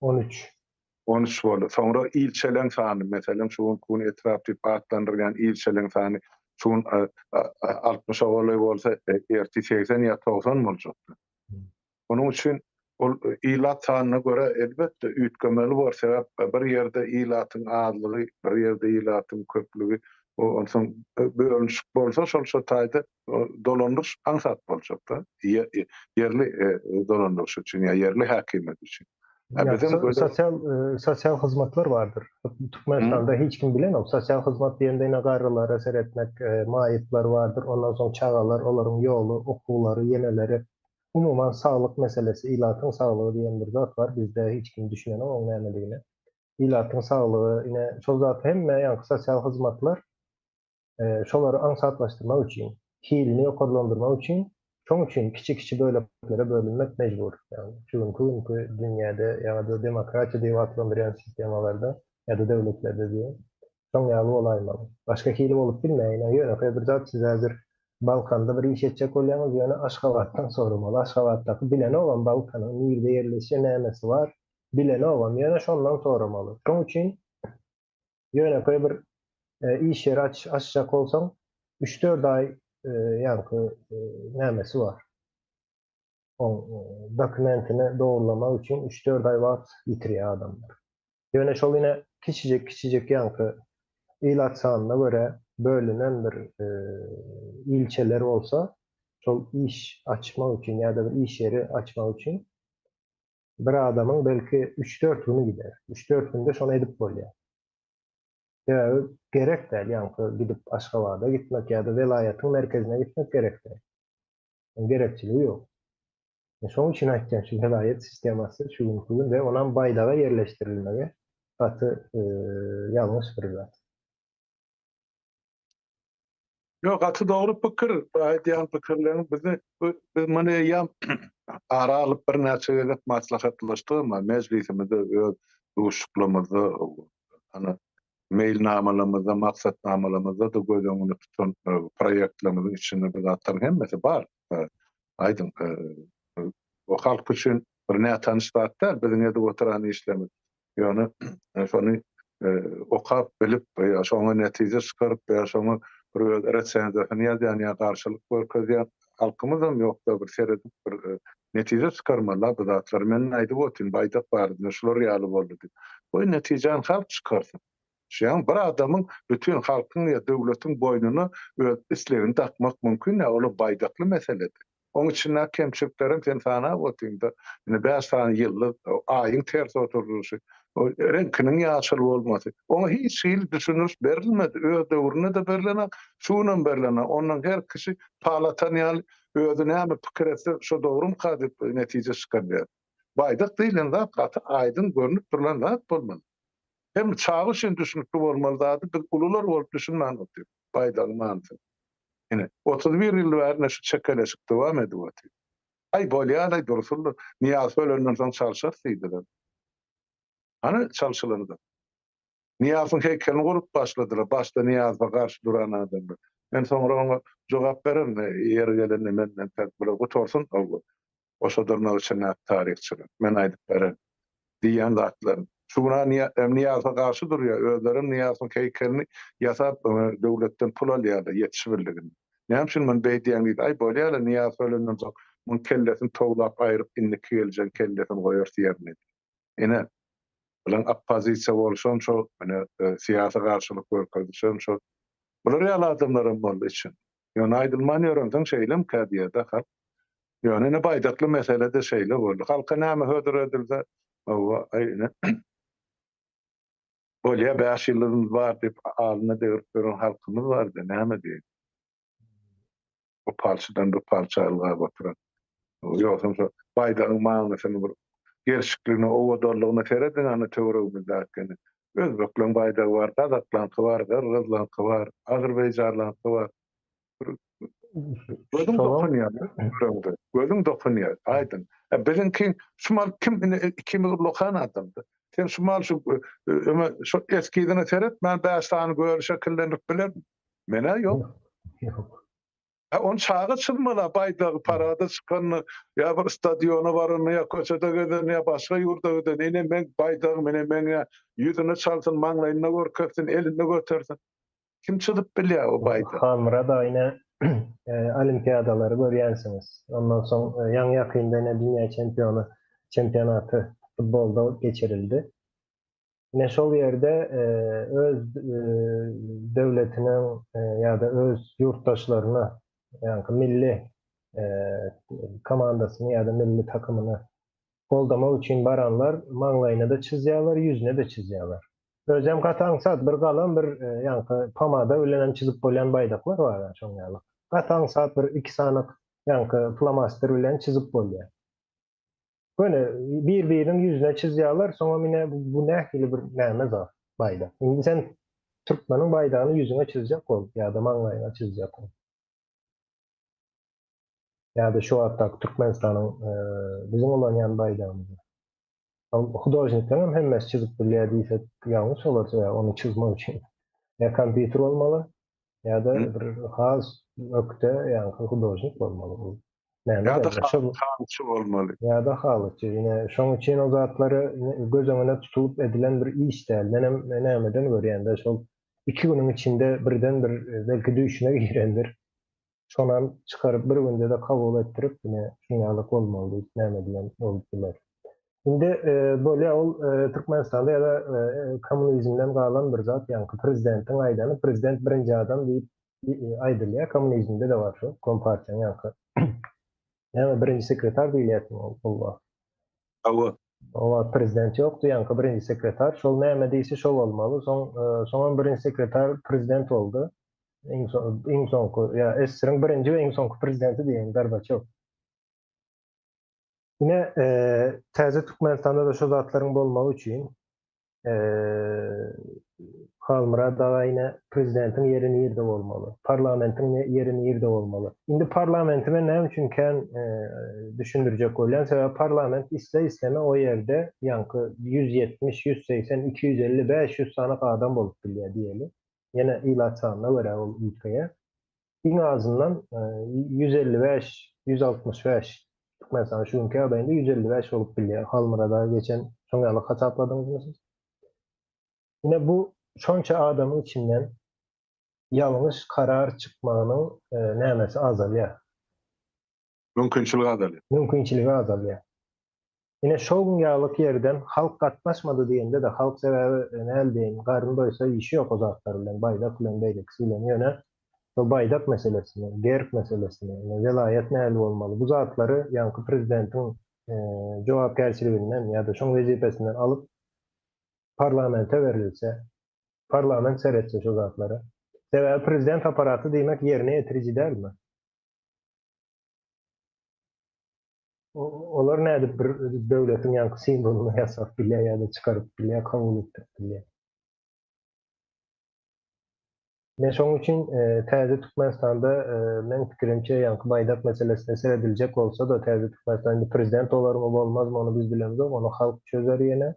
13. 13 boldy. Soňra ilçeleň sany, meselem, şu günki gün etrap diýip atlandyrylýan ilçeleň sany şu gün 60-a golaý bolsa, ertir 80 ýa 90 boljakdy. Onuň üçin ol ilat sanyna görä elbetde üýtgemeli bor, sebäp bir ýerde ilatyň azlygy, bir ýerde ilatyň köplügi, onsoň bölünişik bolsa şol şo taýda dolandyryş aňsat boljakda, ýerli dolandyryş üçin ýa ýerli häkimiýet üçin. Biziň sosial sosial hyzmatlar bardyr. Türkmenistanda hiç kim bilenok. Sosial hyzmat diýende ine garrylara seretmek, maýyplar bardyr, ondan soň çagalar, olaryň ýoly, okuwlary, ýeneleri. Umuman saglyk meselesi, ilatyň saglygy diýen bir zat bar. Bizde hiç kim düşünenok oň nämedigine. Ilatyň saglygy, ine şol zat hemme ýaňky sosial hyzmatlar şolary aňsatlaşdyrmak üçin, hilini ýokarlandyrmak üçin, şoň üçin kiçi-kiçi böleklere bölünmek mejbur. Ýagny şu günki günki dünýäde ýa-da demokratiýa diýip atlandyrýan sistemalarda ýa-da döwletlerde diýeýin, şoň ýaly bolaýmaly. Başga hili bolup bilmeýär. Ine, ýönekeý bir zat, siz häzir Balkanda bir iş etjek bolýaňyz, ýöne Aşgabatdan soramaly. Aşgabatdaky bilenogam Balkanyň nirde ýerleşýär, nämesi bar, bilenogam, ýöne şondan soramaly. Şoň üçin ýönekeý bir iş ýeri aç açjak bolsaň, üç-dört aý ýaňky nämesi bar. Oň dokumentini dogrulamak üçin üç-dört aý wagt ýitirýär adamlar. Ýöne şol ine kiçijik-kiçijik ýaňky ilat sanyna görä bölünen bir ilçeler bolsa, şol iş açmak üçin ýa-da bir iş ýeri açmak üçin bir adamyň belki üç-dört güni gider. Üç-dört günde şony edip bolýar. Sebäbi gerek däl, ýaňky gidip Aşgabada gitmek ýa-da welaýatyň merkezine gitmek gerek däl. Onuň gerekçiligi ýok. Men şonuň üçin aýtýan, şu welaýat sistemasy şu günki gün we onam baýdaga ýerleşdirilmegi gaty ýalňyş bir zat. Ýok, gaty dogry pikir, bu aýdýan pikirleriň bizi biz muny eýýäm ara alyp birnäçe gezek maslahatlaşdyk, emma mejlisimizde öz duşuşyklarymyzda ana meýilnamalarymyzda, maksatnamalarymyzda-da göz öňünde tutan proýektlerimiziň içinde bu zatlaryň hemmesi bar. Aýdyň. O halk üçin bir nätanyş zat däl biziň edip oturan işlerimiz. Ýöne şony okap, bilip ýa şoňa netije çykaryp ýa şoňa bir öz resenziýasyny ýazýan ýa garşylyk görkezýän halkymyzam ýokda bir seredip bir netije çykarmaly bu zatlary. Men aýdyp otyryn baýdak barada şular ýaly boldy diýip. Goý netijäni halk çykarsyn. Şeýan bir adamyň bütin halkyň ýa döwletiň boýnuna öz islegini dakmak mümkin däl, ol baýdakly meselede. Oň içindäki kemçiliklerem sen sanap otyňda, indi bäş sany ýyldyz, aýyň ters oturylyşy, reňkiniň ýaşyl bolmasy. Oňa hiç hili düşündiriş berilmedi. Öz döwründe-de berlenok, şu günem berlenok. Ondan her kişi pal atan ýaly özi näme pikir etse, şo dogrumyka diýip netije çykarýar. Baýdak diýlen zat gaty aýdyň görnüp durlan zat bolmaly. Hem çaga üçin düşnükli bolmaly zady biz ulular bolup düşünmän otyrys baýdagyň manysyny. Ine, 31 ýyl bäri ine şu çekeleşik dowam edip otyr. Aý, bolýar-aý, dursunlar. Nyýazow ölenden soň çalşarys diýdiler. Hany çalşylanlar? Nyýazowyň heýkelini gurup başladylar. Başda Nyýazowa garşy duran adamlar. Men soňra oňa jogap bererin, ýeri gelende menden täk bular gutarsyn, goşa dyrnak içindäki taryhçylar. Men aýdyp bererin. Diýýän zatlaryny. Şu gün Nyýazowa garşy durýar. Özlerem Nyýazowyň heýkelini ýasap, döwletden pul alýarlar ýetişibildiginde. Näme üçin muny beýdýäň diýdi. Aý, bolýa-la, Nyýazow ölenden soň muň kellesini towlap aýryp, indiki geljegiň kellesini goýarys ýerine diýdi. Ine, bulaň oppozisiýa bolşam şo, ine, syýasy garşylyk görkezişem şo. Bular ýaly adamlaram boldy içinde. Ýöne aýdylman ýörensoň şeýlemkä diýýär-de halk. Ýöne ine baýdakly mesele-de şeýle boldy. Halka näme hödür edilse, hawa, aý ine, bolýa bäş ýylymyz bar diýip alyna degrip ýören halkymyz bardy, näme diýeýin. O palçydan bu palça ylgap oturan. Ýogsam şo baýdagyň manysyny bir gelşikligine, owadanlygyna serediň ana töweregimizdäkini. Özbekleň baýdagy bar, gazaklaňky bar, gyrgyzlaňky bar, azerbaýjanlaňky bar. Gözüň dokunýar, göreňde. Gözüň dokunýar, aýdyň. E, biziňki şu mal kim ine ikimiz ullakan adamdy. Sen şu mal şu öme şu eskizine seretmän bäş sany göl şekillendirip bilermi? Menä ýok. Ýok. Ha ony çaga çyzmaly baýdagy parada çykanda ýa bir stadiona baranda ýa köçede gezende ýa başga ýurda gidende ine meň baýdagym ine meň ýa ýüzüne çalsyn maňlaýynda görkezsin elinde götersin. Kim çyzyp bilýär o baýdagy? Halmyrat aga ine olimpiadalary görýänsiňiz. Ondan soň ýaňy ýakynda ine dünýä çempiony çempionaty futbolda geçirildi. Ine şol ýerde öz döwletiniň ýa-da öz ýurtdaşlaryna, ýaňky milli komandasyny ýa-da milli takymyny goldamak üçin baranlar maňlaýyna-da çyzýarlar, ýüzüne-de çyzýarlar. Özem gaty aňsat, bir galam, bir ýaňky pomada bilenem çyzyp bolýan baýdaklar bar şoň ýaly. Gaty aňsat bir iki sany ýaňky flomaster bilen çyzyp bolýar. Göni bir-biriniň ýüzüne çyzýarlar, soňam ine bu nähili bir näme zat baýdak. Indi sen türkmeniň baýdagyny ýüzüňe çyzjak bol ýa-da maňlaýyňa çyzjak bol. Ýa-da şu wagtdaky Türkmenistanyň biziň ulanýan baýdagymyzy. Ol hudožnikleriň hem hemmesi çyzyp bilýär diýsek ýalňyş bolar, sebäbi ony çyzmak üçin ýa kompýuter bolmaly, Ýa-da bir has ökde ýaňky hudožnik bolmaly ol. Näme Ýa-da halyçy bolmaly. Ýa-da halyçy. Ine, şoň üçin o zatlary göz öňüne tutulyp edilen bir iş däl. Menem nämeden görýän-de, şol iki günüň içinde birden bir belki düýşüne girendir. Şonam çykaryp bir günde-de kabul etdirip, ine, şuň ýaly bolmaly diýip näme edilen bolup biler. Indi bolýa ol Türkmenistanda ýa-da kommunizmden galan bir zat, ýaňky prezidentiň aýdany, prezident birinji adam diýip aýdylýar, kommunizmde-de bar şu, kompartiýanyň ýaňky näme birinji sekretar diýilýärdi ol wagt. Hawa. O wagt prezident ýokdy, ýaňky birinji sekretar, şol näme diýse şol bolmaly, soň soňam birinji sekretar prezident boldy. Iň iň soňky, ýa SSR-iň birinji we iň soňky prezidenti diýen Gorbaçew. Ine, täze Türkmenistanda-da şu zatlaryň bolmagy üçin Halmyrat aga ine prezidentiň ýeri nirde bolmaly, parlamentiň ýeri nirde bolmaly. Indi parlamenti men näme üçin kän düşündirjek bolýan, sebäbi parlament isle-isleme o ýerde ýaňky 170, 180, 250, 500 sany adam bolup bilýär diýeli. Ýene ilat sanyna görä ol üýtgeýär. Iň azyndan 155, 165. Türkmenistanyň şu günki ýagdaýynda 155 bolup bilýär. Halmyrat aga geçen şoň ýaly hasapladyňyzmy siz? Ine bu şonça adamyň içinden ýalňyş karar çykmagynyň nämesi azalýar. Mümkinçiligi azalýar. Mümkinçiligi azalýar. Ine şoň ýalyk ýerden halk gatnaşmady diýende-de halk sebäbi näl diýeýin garny doýsa işi ýok o zatlar bilen baýdak bilen beýlekisi bilen ýöne şol baýdak meselesini, gerb meselesini, ine welaýat näli bolmaly bu zatlary ýaňky prezidentiň jogapkärçiliginden ýa-da şoň wezipesinden alyp parlamente berilse, parlament seretse şo zatlara. Sebäbi prezident aparaty diýmek ýerine ýetiriji dälmi? Olar nädip bir döwletiň ýaňky simwolyny ýasap bilýär ýa-da çykaryp bilýär, kabul etdirip bilýär. Men şonuň üçin täze Türkmenistanda meň pikirimçe ýaňky baýdak meselesine serediljek bolsa-da täze Türkmenistan indi prezident bolarmy bolmazmy ony biz bilemzok, ony halk çözer ýene.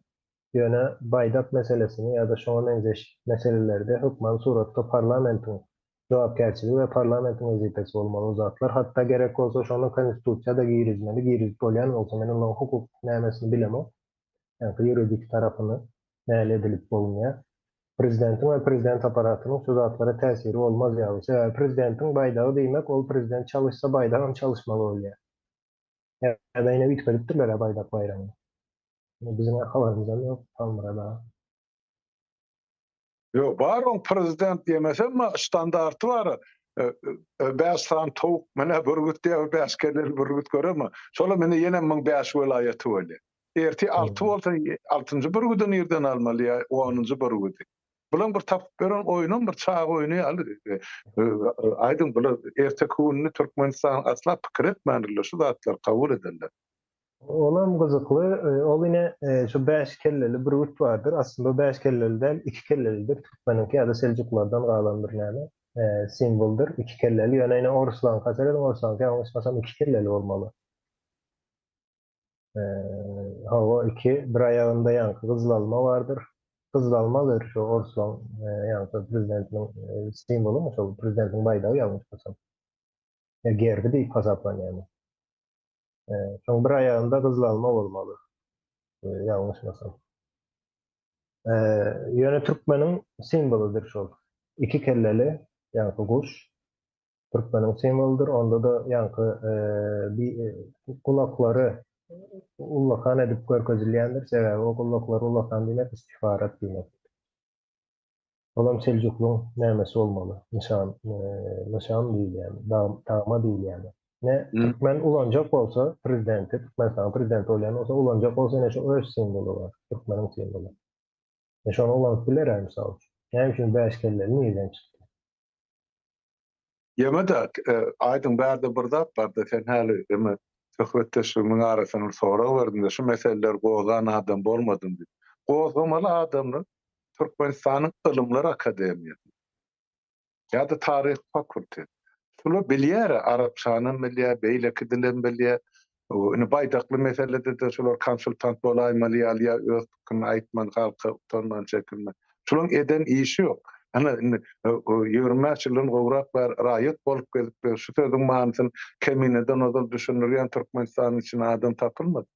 Ýöne baýdak meselesini ýa-da şoňa meňzeş meselelerde hökman suratda parlamentiň jogapkärçiligi we parlamentiň wezipesi bolmaly o zatlar. Hatda gerek bolsa şony konstitusiýa-da girizmeli, girizip bolýan bolsa, men olaryň hukuk nämesini bilemok, ýaňky ýuridik tarapyny näle edilip bolunýar. Prezidentiň we prezident apparatynyň şu zatlara täsiri bolmaz ýaly. Sebäbi prezidentiň baýdagy diýmek, ol prezident çalyşsa baýdagam çalyşmaly bolýar. Ýa-da ýene üýtgedipdirler-ä baýdak baýragyny. Biziň habarymyzam ýok Halmyrat aga. Ýok, bar oň prezident diýemesem ştandarty bar. Bäş sany towuk menä bürgüt diýýär, bäş kelleli bürgüt göreme. Şolam indi ýene muň bäş welaýaty bolýar. Ertir alty bolsa altynjy bürgüdi nirden almaly ýa onunjy bürgüdi. Bulaň bir tapyp beren oýnam bir çaga oýny ýaly. Aýdyň bular erteki gününi Türkmenistan asla pikir etmändirler şu zatlary kabul edenler. Olam gyzykly. Ol ine şu bäş kelleli bürgüt bardyr. Aslynda o bäş kelleli däl, iki kellelidir. Türkmeniňki ýa-da seljuklardan galan bir näme, simwoldyr. Iki kelleli. Ýöne ine orslaňka serediň, orslaňky ýalňyşmasam iki kelleli bolmaly. Hawa, iki. Bir aýagynda ýaňky gyzyl alma bardyr. Gyzyl almadyr şu orslaň ýaňky prezidentiniň simwolymy şol prezidentiň baýdagy ýalňyşmasam. Ýa gerbi diýip hasaplanýarmy? Şoň bir aýagynda gyzyl alma bolmaly. Ýalňyşmasam. Ýöne türkmeniň simwolydyr şol. Iki kelleli ýaňky guş türkmeniň simwolydyr. Onda-da ýaňky gulaklary ullakan edip görkezilýändir. Sebäbi o gulaklary ullakan diýmek istihbarat diýmek. Olam Seljuklyň nämesi bolmaly? Nyşan, nyşan diýilýärmi? Tagma diýilýärmi? Ne türkmen ulanjak bolsa prezidenti, Türkmenistanyň prezidenti bolýan bolsa ulanjak bolsa ine şu öz simwoly bar, türkmeniň simwoly. E şony ulanyp biler-ä mysal üçin. Näme üçin bäş kelleli nirden çykdy? Ýeme-de, aýdyň bärde bir zat bar-da, sen häli eme söhbetdeşligimiň arasynda bir sorag berdiň-de, şu meseleleri gozgan adam bolmadymy diýip. Gozgamaly adamlar Türkmenistanyň Ylymlar akademiýasy ýa-da taryh fakulteti. Şular bilýär-ä, arapçanam bilýär, beýleki dilem bilýär. Indi baýdakly meselede-de şular konsultant bolaýmaly ýaly ýa öz pikirini aýtmaly halka utanman çekinmän. Şularyň eden işi ýok. Ana indi 25 ýyldan gowrak bäri raýat bolup gezip şu sözüň manysyny Kemineden ozal düşündirýän Türkmenistanyň içinde adam tapylmady.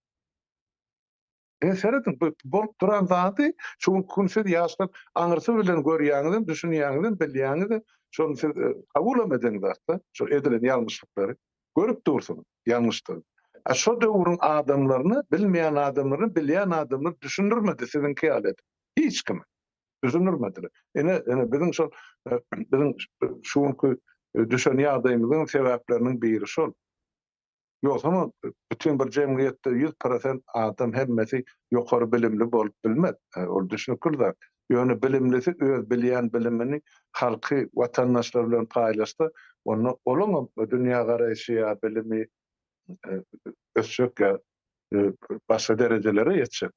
Ine serediň, bu bolup duran zady şu günki gün siz ýaşlar aňyrsy bilen görýäňizem, düşünýäňizem, bilýäňizem, şony siz kabulam edeňizakda, şo edilen ýalňyşlyklary görüp dursuňyz, ýalňyşdygyny. A şo döwrüň adamlaryna, bilmeýän adamlaryna bilýän adamlar düşündirmedi siziňki ýaly edip. Hiç kime düşündirmediler. Ine, ine biziň şol biziň şu günki düşen ýagdaýymyzyň sebäpleriniň biri şol. Ýogsam bütin bir jemgyýetde 100% adam hemmesi ýokary bilimli bolup bilmez. Ol düşnükli zat. Ýöne bilimlisi öz bilýän bilimini halky, watandaşlar bilen paýlaşsa, onda olaňam dünýägaraýşy ýa bilimi ösjek ýa başga derejelere ýetjek.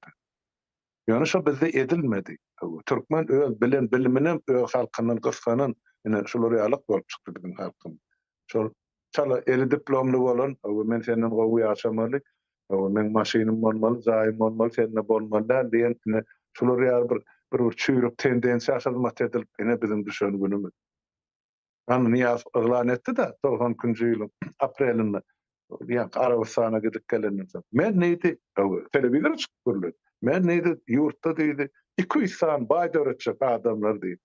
Ýöne şo bizde edilmedi. Türkmen öz bilen biliminem öz halkyndan gysganan ine şular ýalyk bolup çykdy biziň halkymyz. Şol çala eli diplomly bolan men senden gowy ýaşamaly, meň maşynym bolmaly, jaýym bolmaly, sende bolmaly däl diýen ine şular ýaly bir bir çüýrük tendensiýa hyzmat edilip ine biziň düşen günümiz. Hany Nyýazow yglan etdi-de 92-nji ýylyň aprelinde. Ýa Arabystana gidip gelenden soň. Men diýdi, telewizora çykyp gürledi. Men diýdi, ýurtda diýdi, 200 sany baý döretjek adamlar diýdi.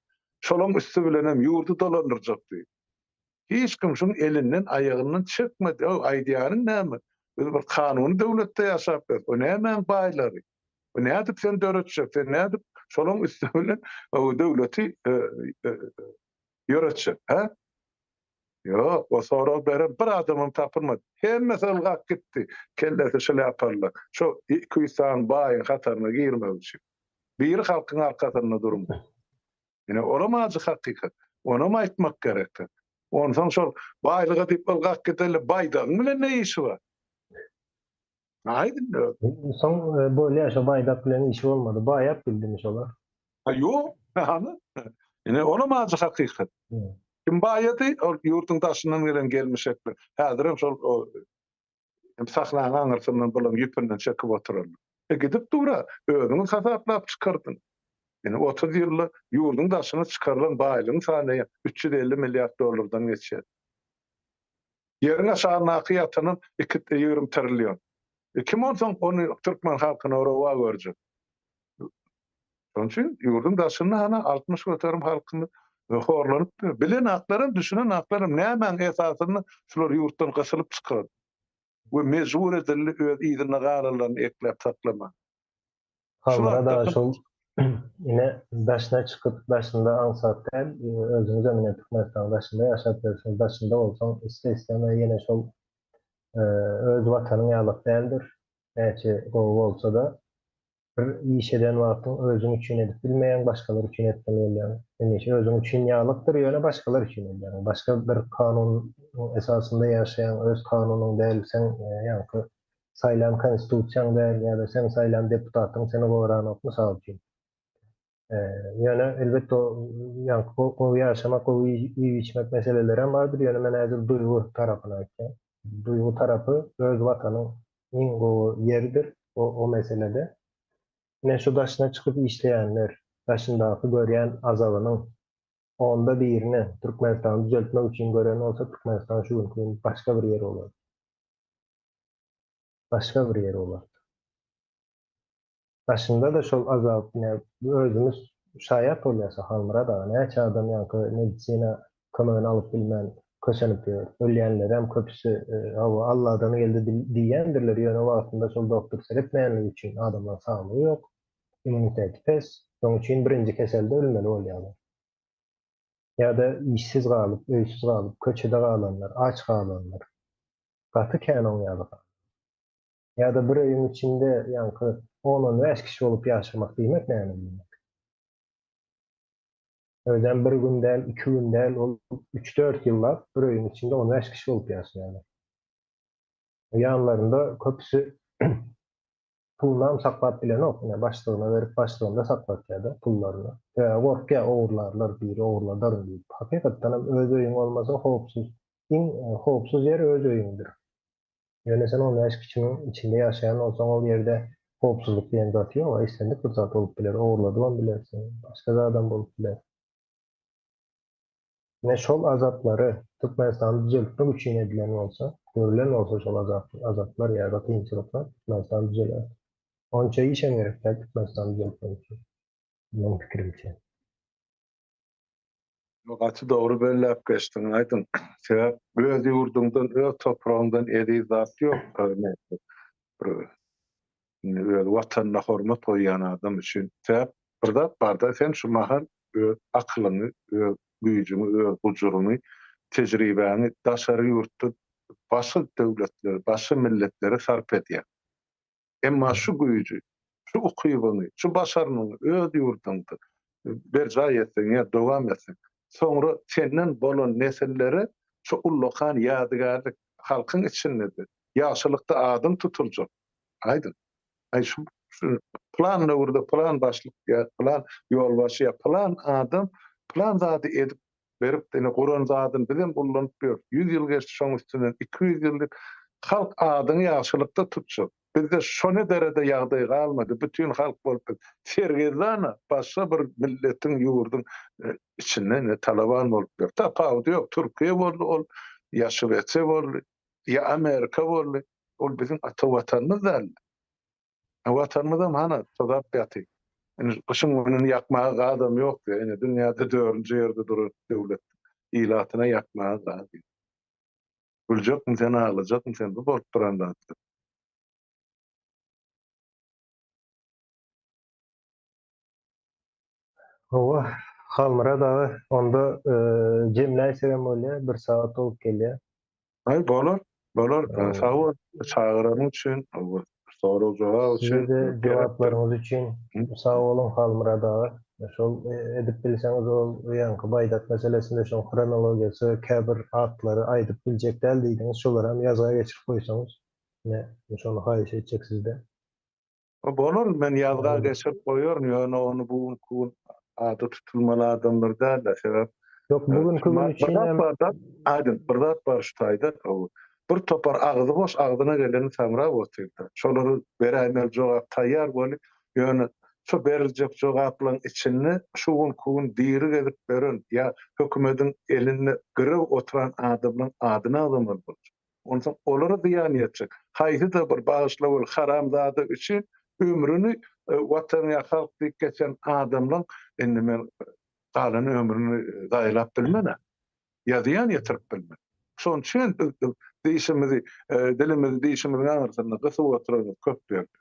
Şolaň üsti bilen hem ýurdy dolandyrjak diýdi. Hiç kim şuň elinden, aýagyndan çekmedi. Ow, aýdýanyň näme? Biz bir kanuny döwletde ýaşap ýörüs. O nämäň baýlary? O nädip sen döretjek? Sen nädip şolaň üsti bilen döwleti e, e, ýöretjek, hä? Ýok, o sorag beren bir adamam tapylmady. Hemmesi ylgap gitdi, kellesi şlýapalylar. Şo 200 sany baýyň hataryna girmek üçin. Biri halkyň arkasynda durmady. Ine, olam ajy hakykat. Onam aýtmak gerekdir. Onsoň şol baýlyga diýip ylgap gideli baýdagyň bilen ne işi bar? Aýdyň Soň e, bolýar şo baýdak bilen işi bolmady. Baýap bildimi şolar? Ha ýok. Hany? Ine olam ajy hakykat. Kim baýady? Ol ýurduň daşyndan gelen gelmişekler. Häzirem şol hem sahnanyň aňyrsyndan bulaň ýüpünden çekip oturanlar. E gidip dur-a, özüňiz hasaplap çykardyň. Ine 30 ýylda ýurduň daşyna çykarylan baýlygyň sany 350 milliard dollardan geçýär. Ýeriň aşagyndaky ýatanam iki 20 trillion. E kim onsoň ony türkmen halkyna rowa görjek? Şonuň üçin ýurduň daşynda hana 60% halkymyz horlanyp, bilen aklaram, düşünen aklaram nämäň esasynda şular ýurtdan gysylyp çykardy we mejbur edildi öz yzynda galanlaryny ekläp saklamaga. Halmyrat aga şol ine daşyna çykyp daşynda aňsat däl özüňizem ine Türkmenistanyň daşynda ýaşap ýörsüňiz daşynda bolsaň iste isteme ýene şol öz watanyň ýalak däldir näçe gowy bolsada bir iş eden wagtyň özüň üçin edip bilmeýäň başgalar üçin etmeli bolýaň hemişe özüň üçin ýalykdyr ýöne başgalar üçin edýäň başga bir kanun esasynda ýaşaýaň öz kanunyň däl seň ýaňky saýlan konstitusiýaň däl ýa-da seň saýlan deputatyň seni goranok mysal üçin. Ýöne elbetde ýaňky gowy ýaşamak, gowy iýip içmek meselelerem bardyr, ýöne men häzir duýgy tarapyny aýtýan. Duýgy tarapy öz watanyň iň gowy ýeridir o o meselede. Ine şu daşyna çykyp işleýänler, daşyndaky görýän azabynyň onda birini Türkmenistany düzeltmek üçin gören bolsa Türkmenistan şu günki gün başga bir ýer bolardy. Başga bir ýer bolardy. Daşynda-da şol azap ine özümiz şaýat bolýas Halmyrat aga näçe adam ýaňky medisina kömegini alyp bilmän kösenip ýör. Ölýänlerem köpüsi hawa Alladan geldi diýýändirler ýöne wagtynda şol doktor seretmeýänligi üçin adamlaryň saglygy ýok, immuniteti pes, şoň üçin birinji keselde ölmeli bolýarlar. Ýa-da işsiz galyp, öýsüz galyp, köçede galanlar, aç galanlar. Gaty kän oň ýaly. Ýa-da bir öýüň içinde ýaňky on-on bäş kişi bolup ýaşamak diýmek näme diýmek? Özem bir gün däl, iki gün däl, ol üç-dört ýyllap bir öýüň içinde on bäş kişi bolup ýaşaýarlar. Ýanlarynda köpüsi pulunam saklap bilenok, ine başlygyna berip başlygynda saklatýar-da pullaryny. Sebäbi gorkýar ogurlarlar, biri ogurladaryn diýip. Hakykatdanam öz öýüň bolmasa howpsuz, iň howpsuz ýer öz öýüňdir. Ýöne sen on bäş kişiniň içinde ýaşaýan bolsaň ol ýerde howpsuzlyk diýen zat ýok, islendik bir zat bolup biler, ogurladybam bilersiň, başga zadam bolup biler. Ine şol azaplary Türkmenistany düzeltmek üçin edilen bolsa, görülen bolsa şol azap, azaplar ýa-da kynçylyklar Türkmenistan düzeler. Onça işem gerek däl Türkmenistany düzeltmek üçin. Meň pikirimçe. Gaty dogry belläp geçdiň Aýdyň. Sebäp öz ýurduňdan, öz topragyňdan eziz zat ýok. Bir öz watanyna hormat goýýan adam üçin. Sebäp bir zat barda sen şu mahal öz akylyňy, öz güýjüňi, öz gujuryňy, tejribäňi daşary ýurtda başga döwletlere, başga milletlere sarp edýäň. Emma şu güýji, şu ukybyňy, şu başarnygyňy öz ýurduňda berjaý etseň ýa dowam etseň, soňra senden bolan nesillere şu ullakan ýadygärlik halkyň içinde-de ýagşylykda adyň tutuljak. Aýdyň. Aý şu pylan döwürde pylan başlyk ýa pylan ýolbaşçy ýa pylan adam pylan zady edip berip ine guran zadyny bizem ullanyp ýörüs. Ýüz ýyl geçdi şoň üstünden 200 ýyl diýip halk adyňy ýagşylykda tutjak. Bizde şone derede ýagdaý galmady. Bütin halk bolup biz sergezdana başga bir milletiň ýurduň e, içinde ine talaban bolup ýör. Tapawudy ýok. Türkiýe boldy ol, ýa Şwesiýa boldy. Ýa Amerika boldy. Ol biziň ata watanymyz däl. Watanymyzam hana tozap ýaty. Indi gyşyň gününi ýakmaga gazam ýok diýýär. Ine dünýäde dördünji ýerde duran döwlet ilatyna ýakmaga gaz ýok. Güljekmi sen, aglajakmy sen bu bolup duran zatlar. Hawa, Halmyrat aga, onda jemläýsegem bolýar, bir sagat bolup gelýär. Aý, bolar, bolar. Sag bol, çagyranyň üçin, sorag-jogap üçin. Size-de jogaplaryňyz üçin sag boluň, Halmyrat aga. Şol edip bilseňiz ol ýaňky baýdak meselesinde şoň hronologiýasy, käbir atlary aýdyp biljek däl diýdiňiz, şolaram ýazga geçirip goýsaňyz, ine, şony haýyş etjek sizden. Bolar, men ýazga geçirip goýaryn, ýöne ony bu günki gün ady tutulmaly adamlar däl-de, sebäp Ýok, bu günki gün üçin hem. Bir zat bar-da, Aýdyn, bir zat bar şu taýda, bir topar agzy boş, agzyna geleni samrap otyrda. Şolara beräýmeli jogap taýýar weli, ýöne şu beriljek jogaplaryň içinde şu günki gün diri gezip beren ýa hökümediň elinde girew oturan adamlaryň adyny agzamaly boljak. Onsoň olara zyýan ýetjek. Haýsy-da bir bagyşla bol haramzada üçin ömrüni Watan ýa halk diýip geçen adamlaň indi men galan ömrüni zaýalap bilmen-ä. Ýa zyýan ýetirip bilmen. Şonuň üçin biz dişimizi, dilimizi dişimiziň aňyrsynda gysyp oturanymyz köp ýerde.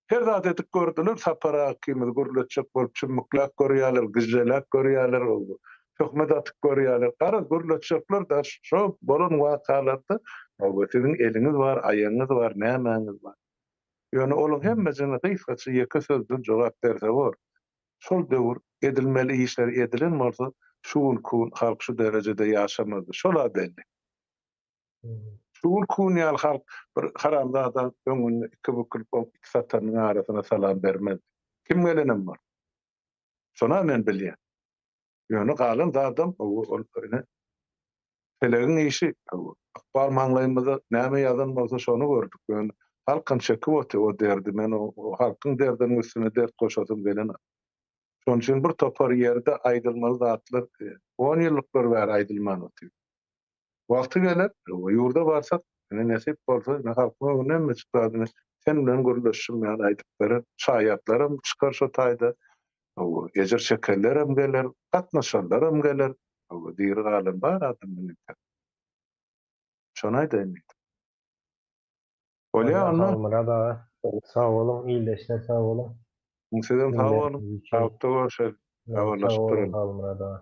Her zat edip gördüler, Sapar aga ikimizi gürletjek bolup çümmükläp görýärler, gižželäp görýärler, töhmet atyp görýärler. Garaz, gürletjekler daş, şo bolan wakalarda siziň eliňiz bar, aýagyňyz bar, nämäňiz bar. Ýöne olaň hemmesine gysgaça ýeke sözden jogap berse bor. Şol döwür edilmeli işler edilen bolsa, şu günki gün halk şu derejede ýaşamazdy. Şol-a belli. Şu günki gün ýaly halk bir haramzadaň öňünde iki bükülip oň iki satanynyň arasyna salam bermezdi. Kim gelenem bar. Şonam men bilýän. Ýöne galan zadam ol ine pelegiň işi. Ykbal maňlaýymyza näme ýazan bolsa şony gördük. Ýöne halkam çekip otyr o derdi. Men o halkyň derdiniň üstüne dert goşasym gelenok. Şonuň üçin bir topar ýerde aýdylmaly zatlar on ýyllyklar bäri aýdylman otyr. Wagty geler, ýurda barsak, ine nesip bolsa, ine halkyň öňünde hemmejik zadyny sen bilen gürleşişim ýaly aýdyp berer. Şaýatlaram çykar şo taýda. Ejir çekenlerem geler, gatnaşanlaram geler. Diri galan bar adamlaň entek. Şony aýdaýyn diýdim. Bolýa onda. Halmyrat aga, sag boluň, ildeşler sag boluň. Sizem sag boluň. Saglykda görşelim. Habarlaşyp duralyň. Sag boluň Halmyrat aga.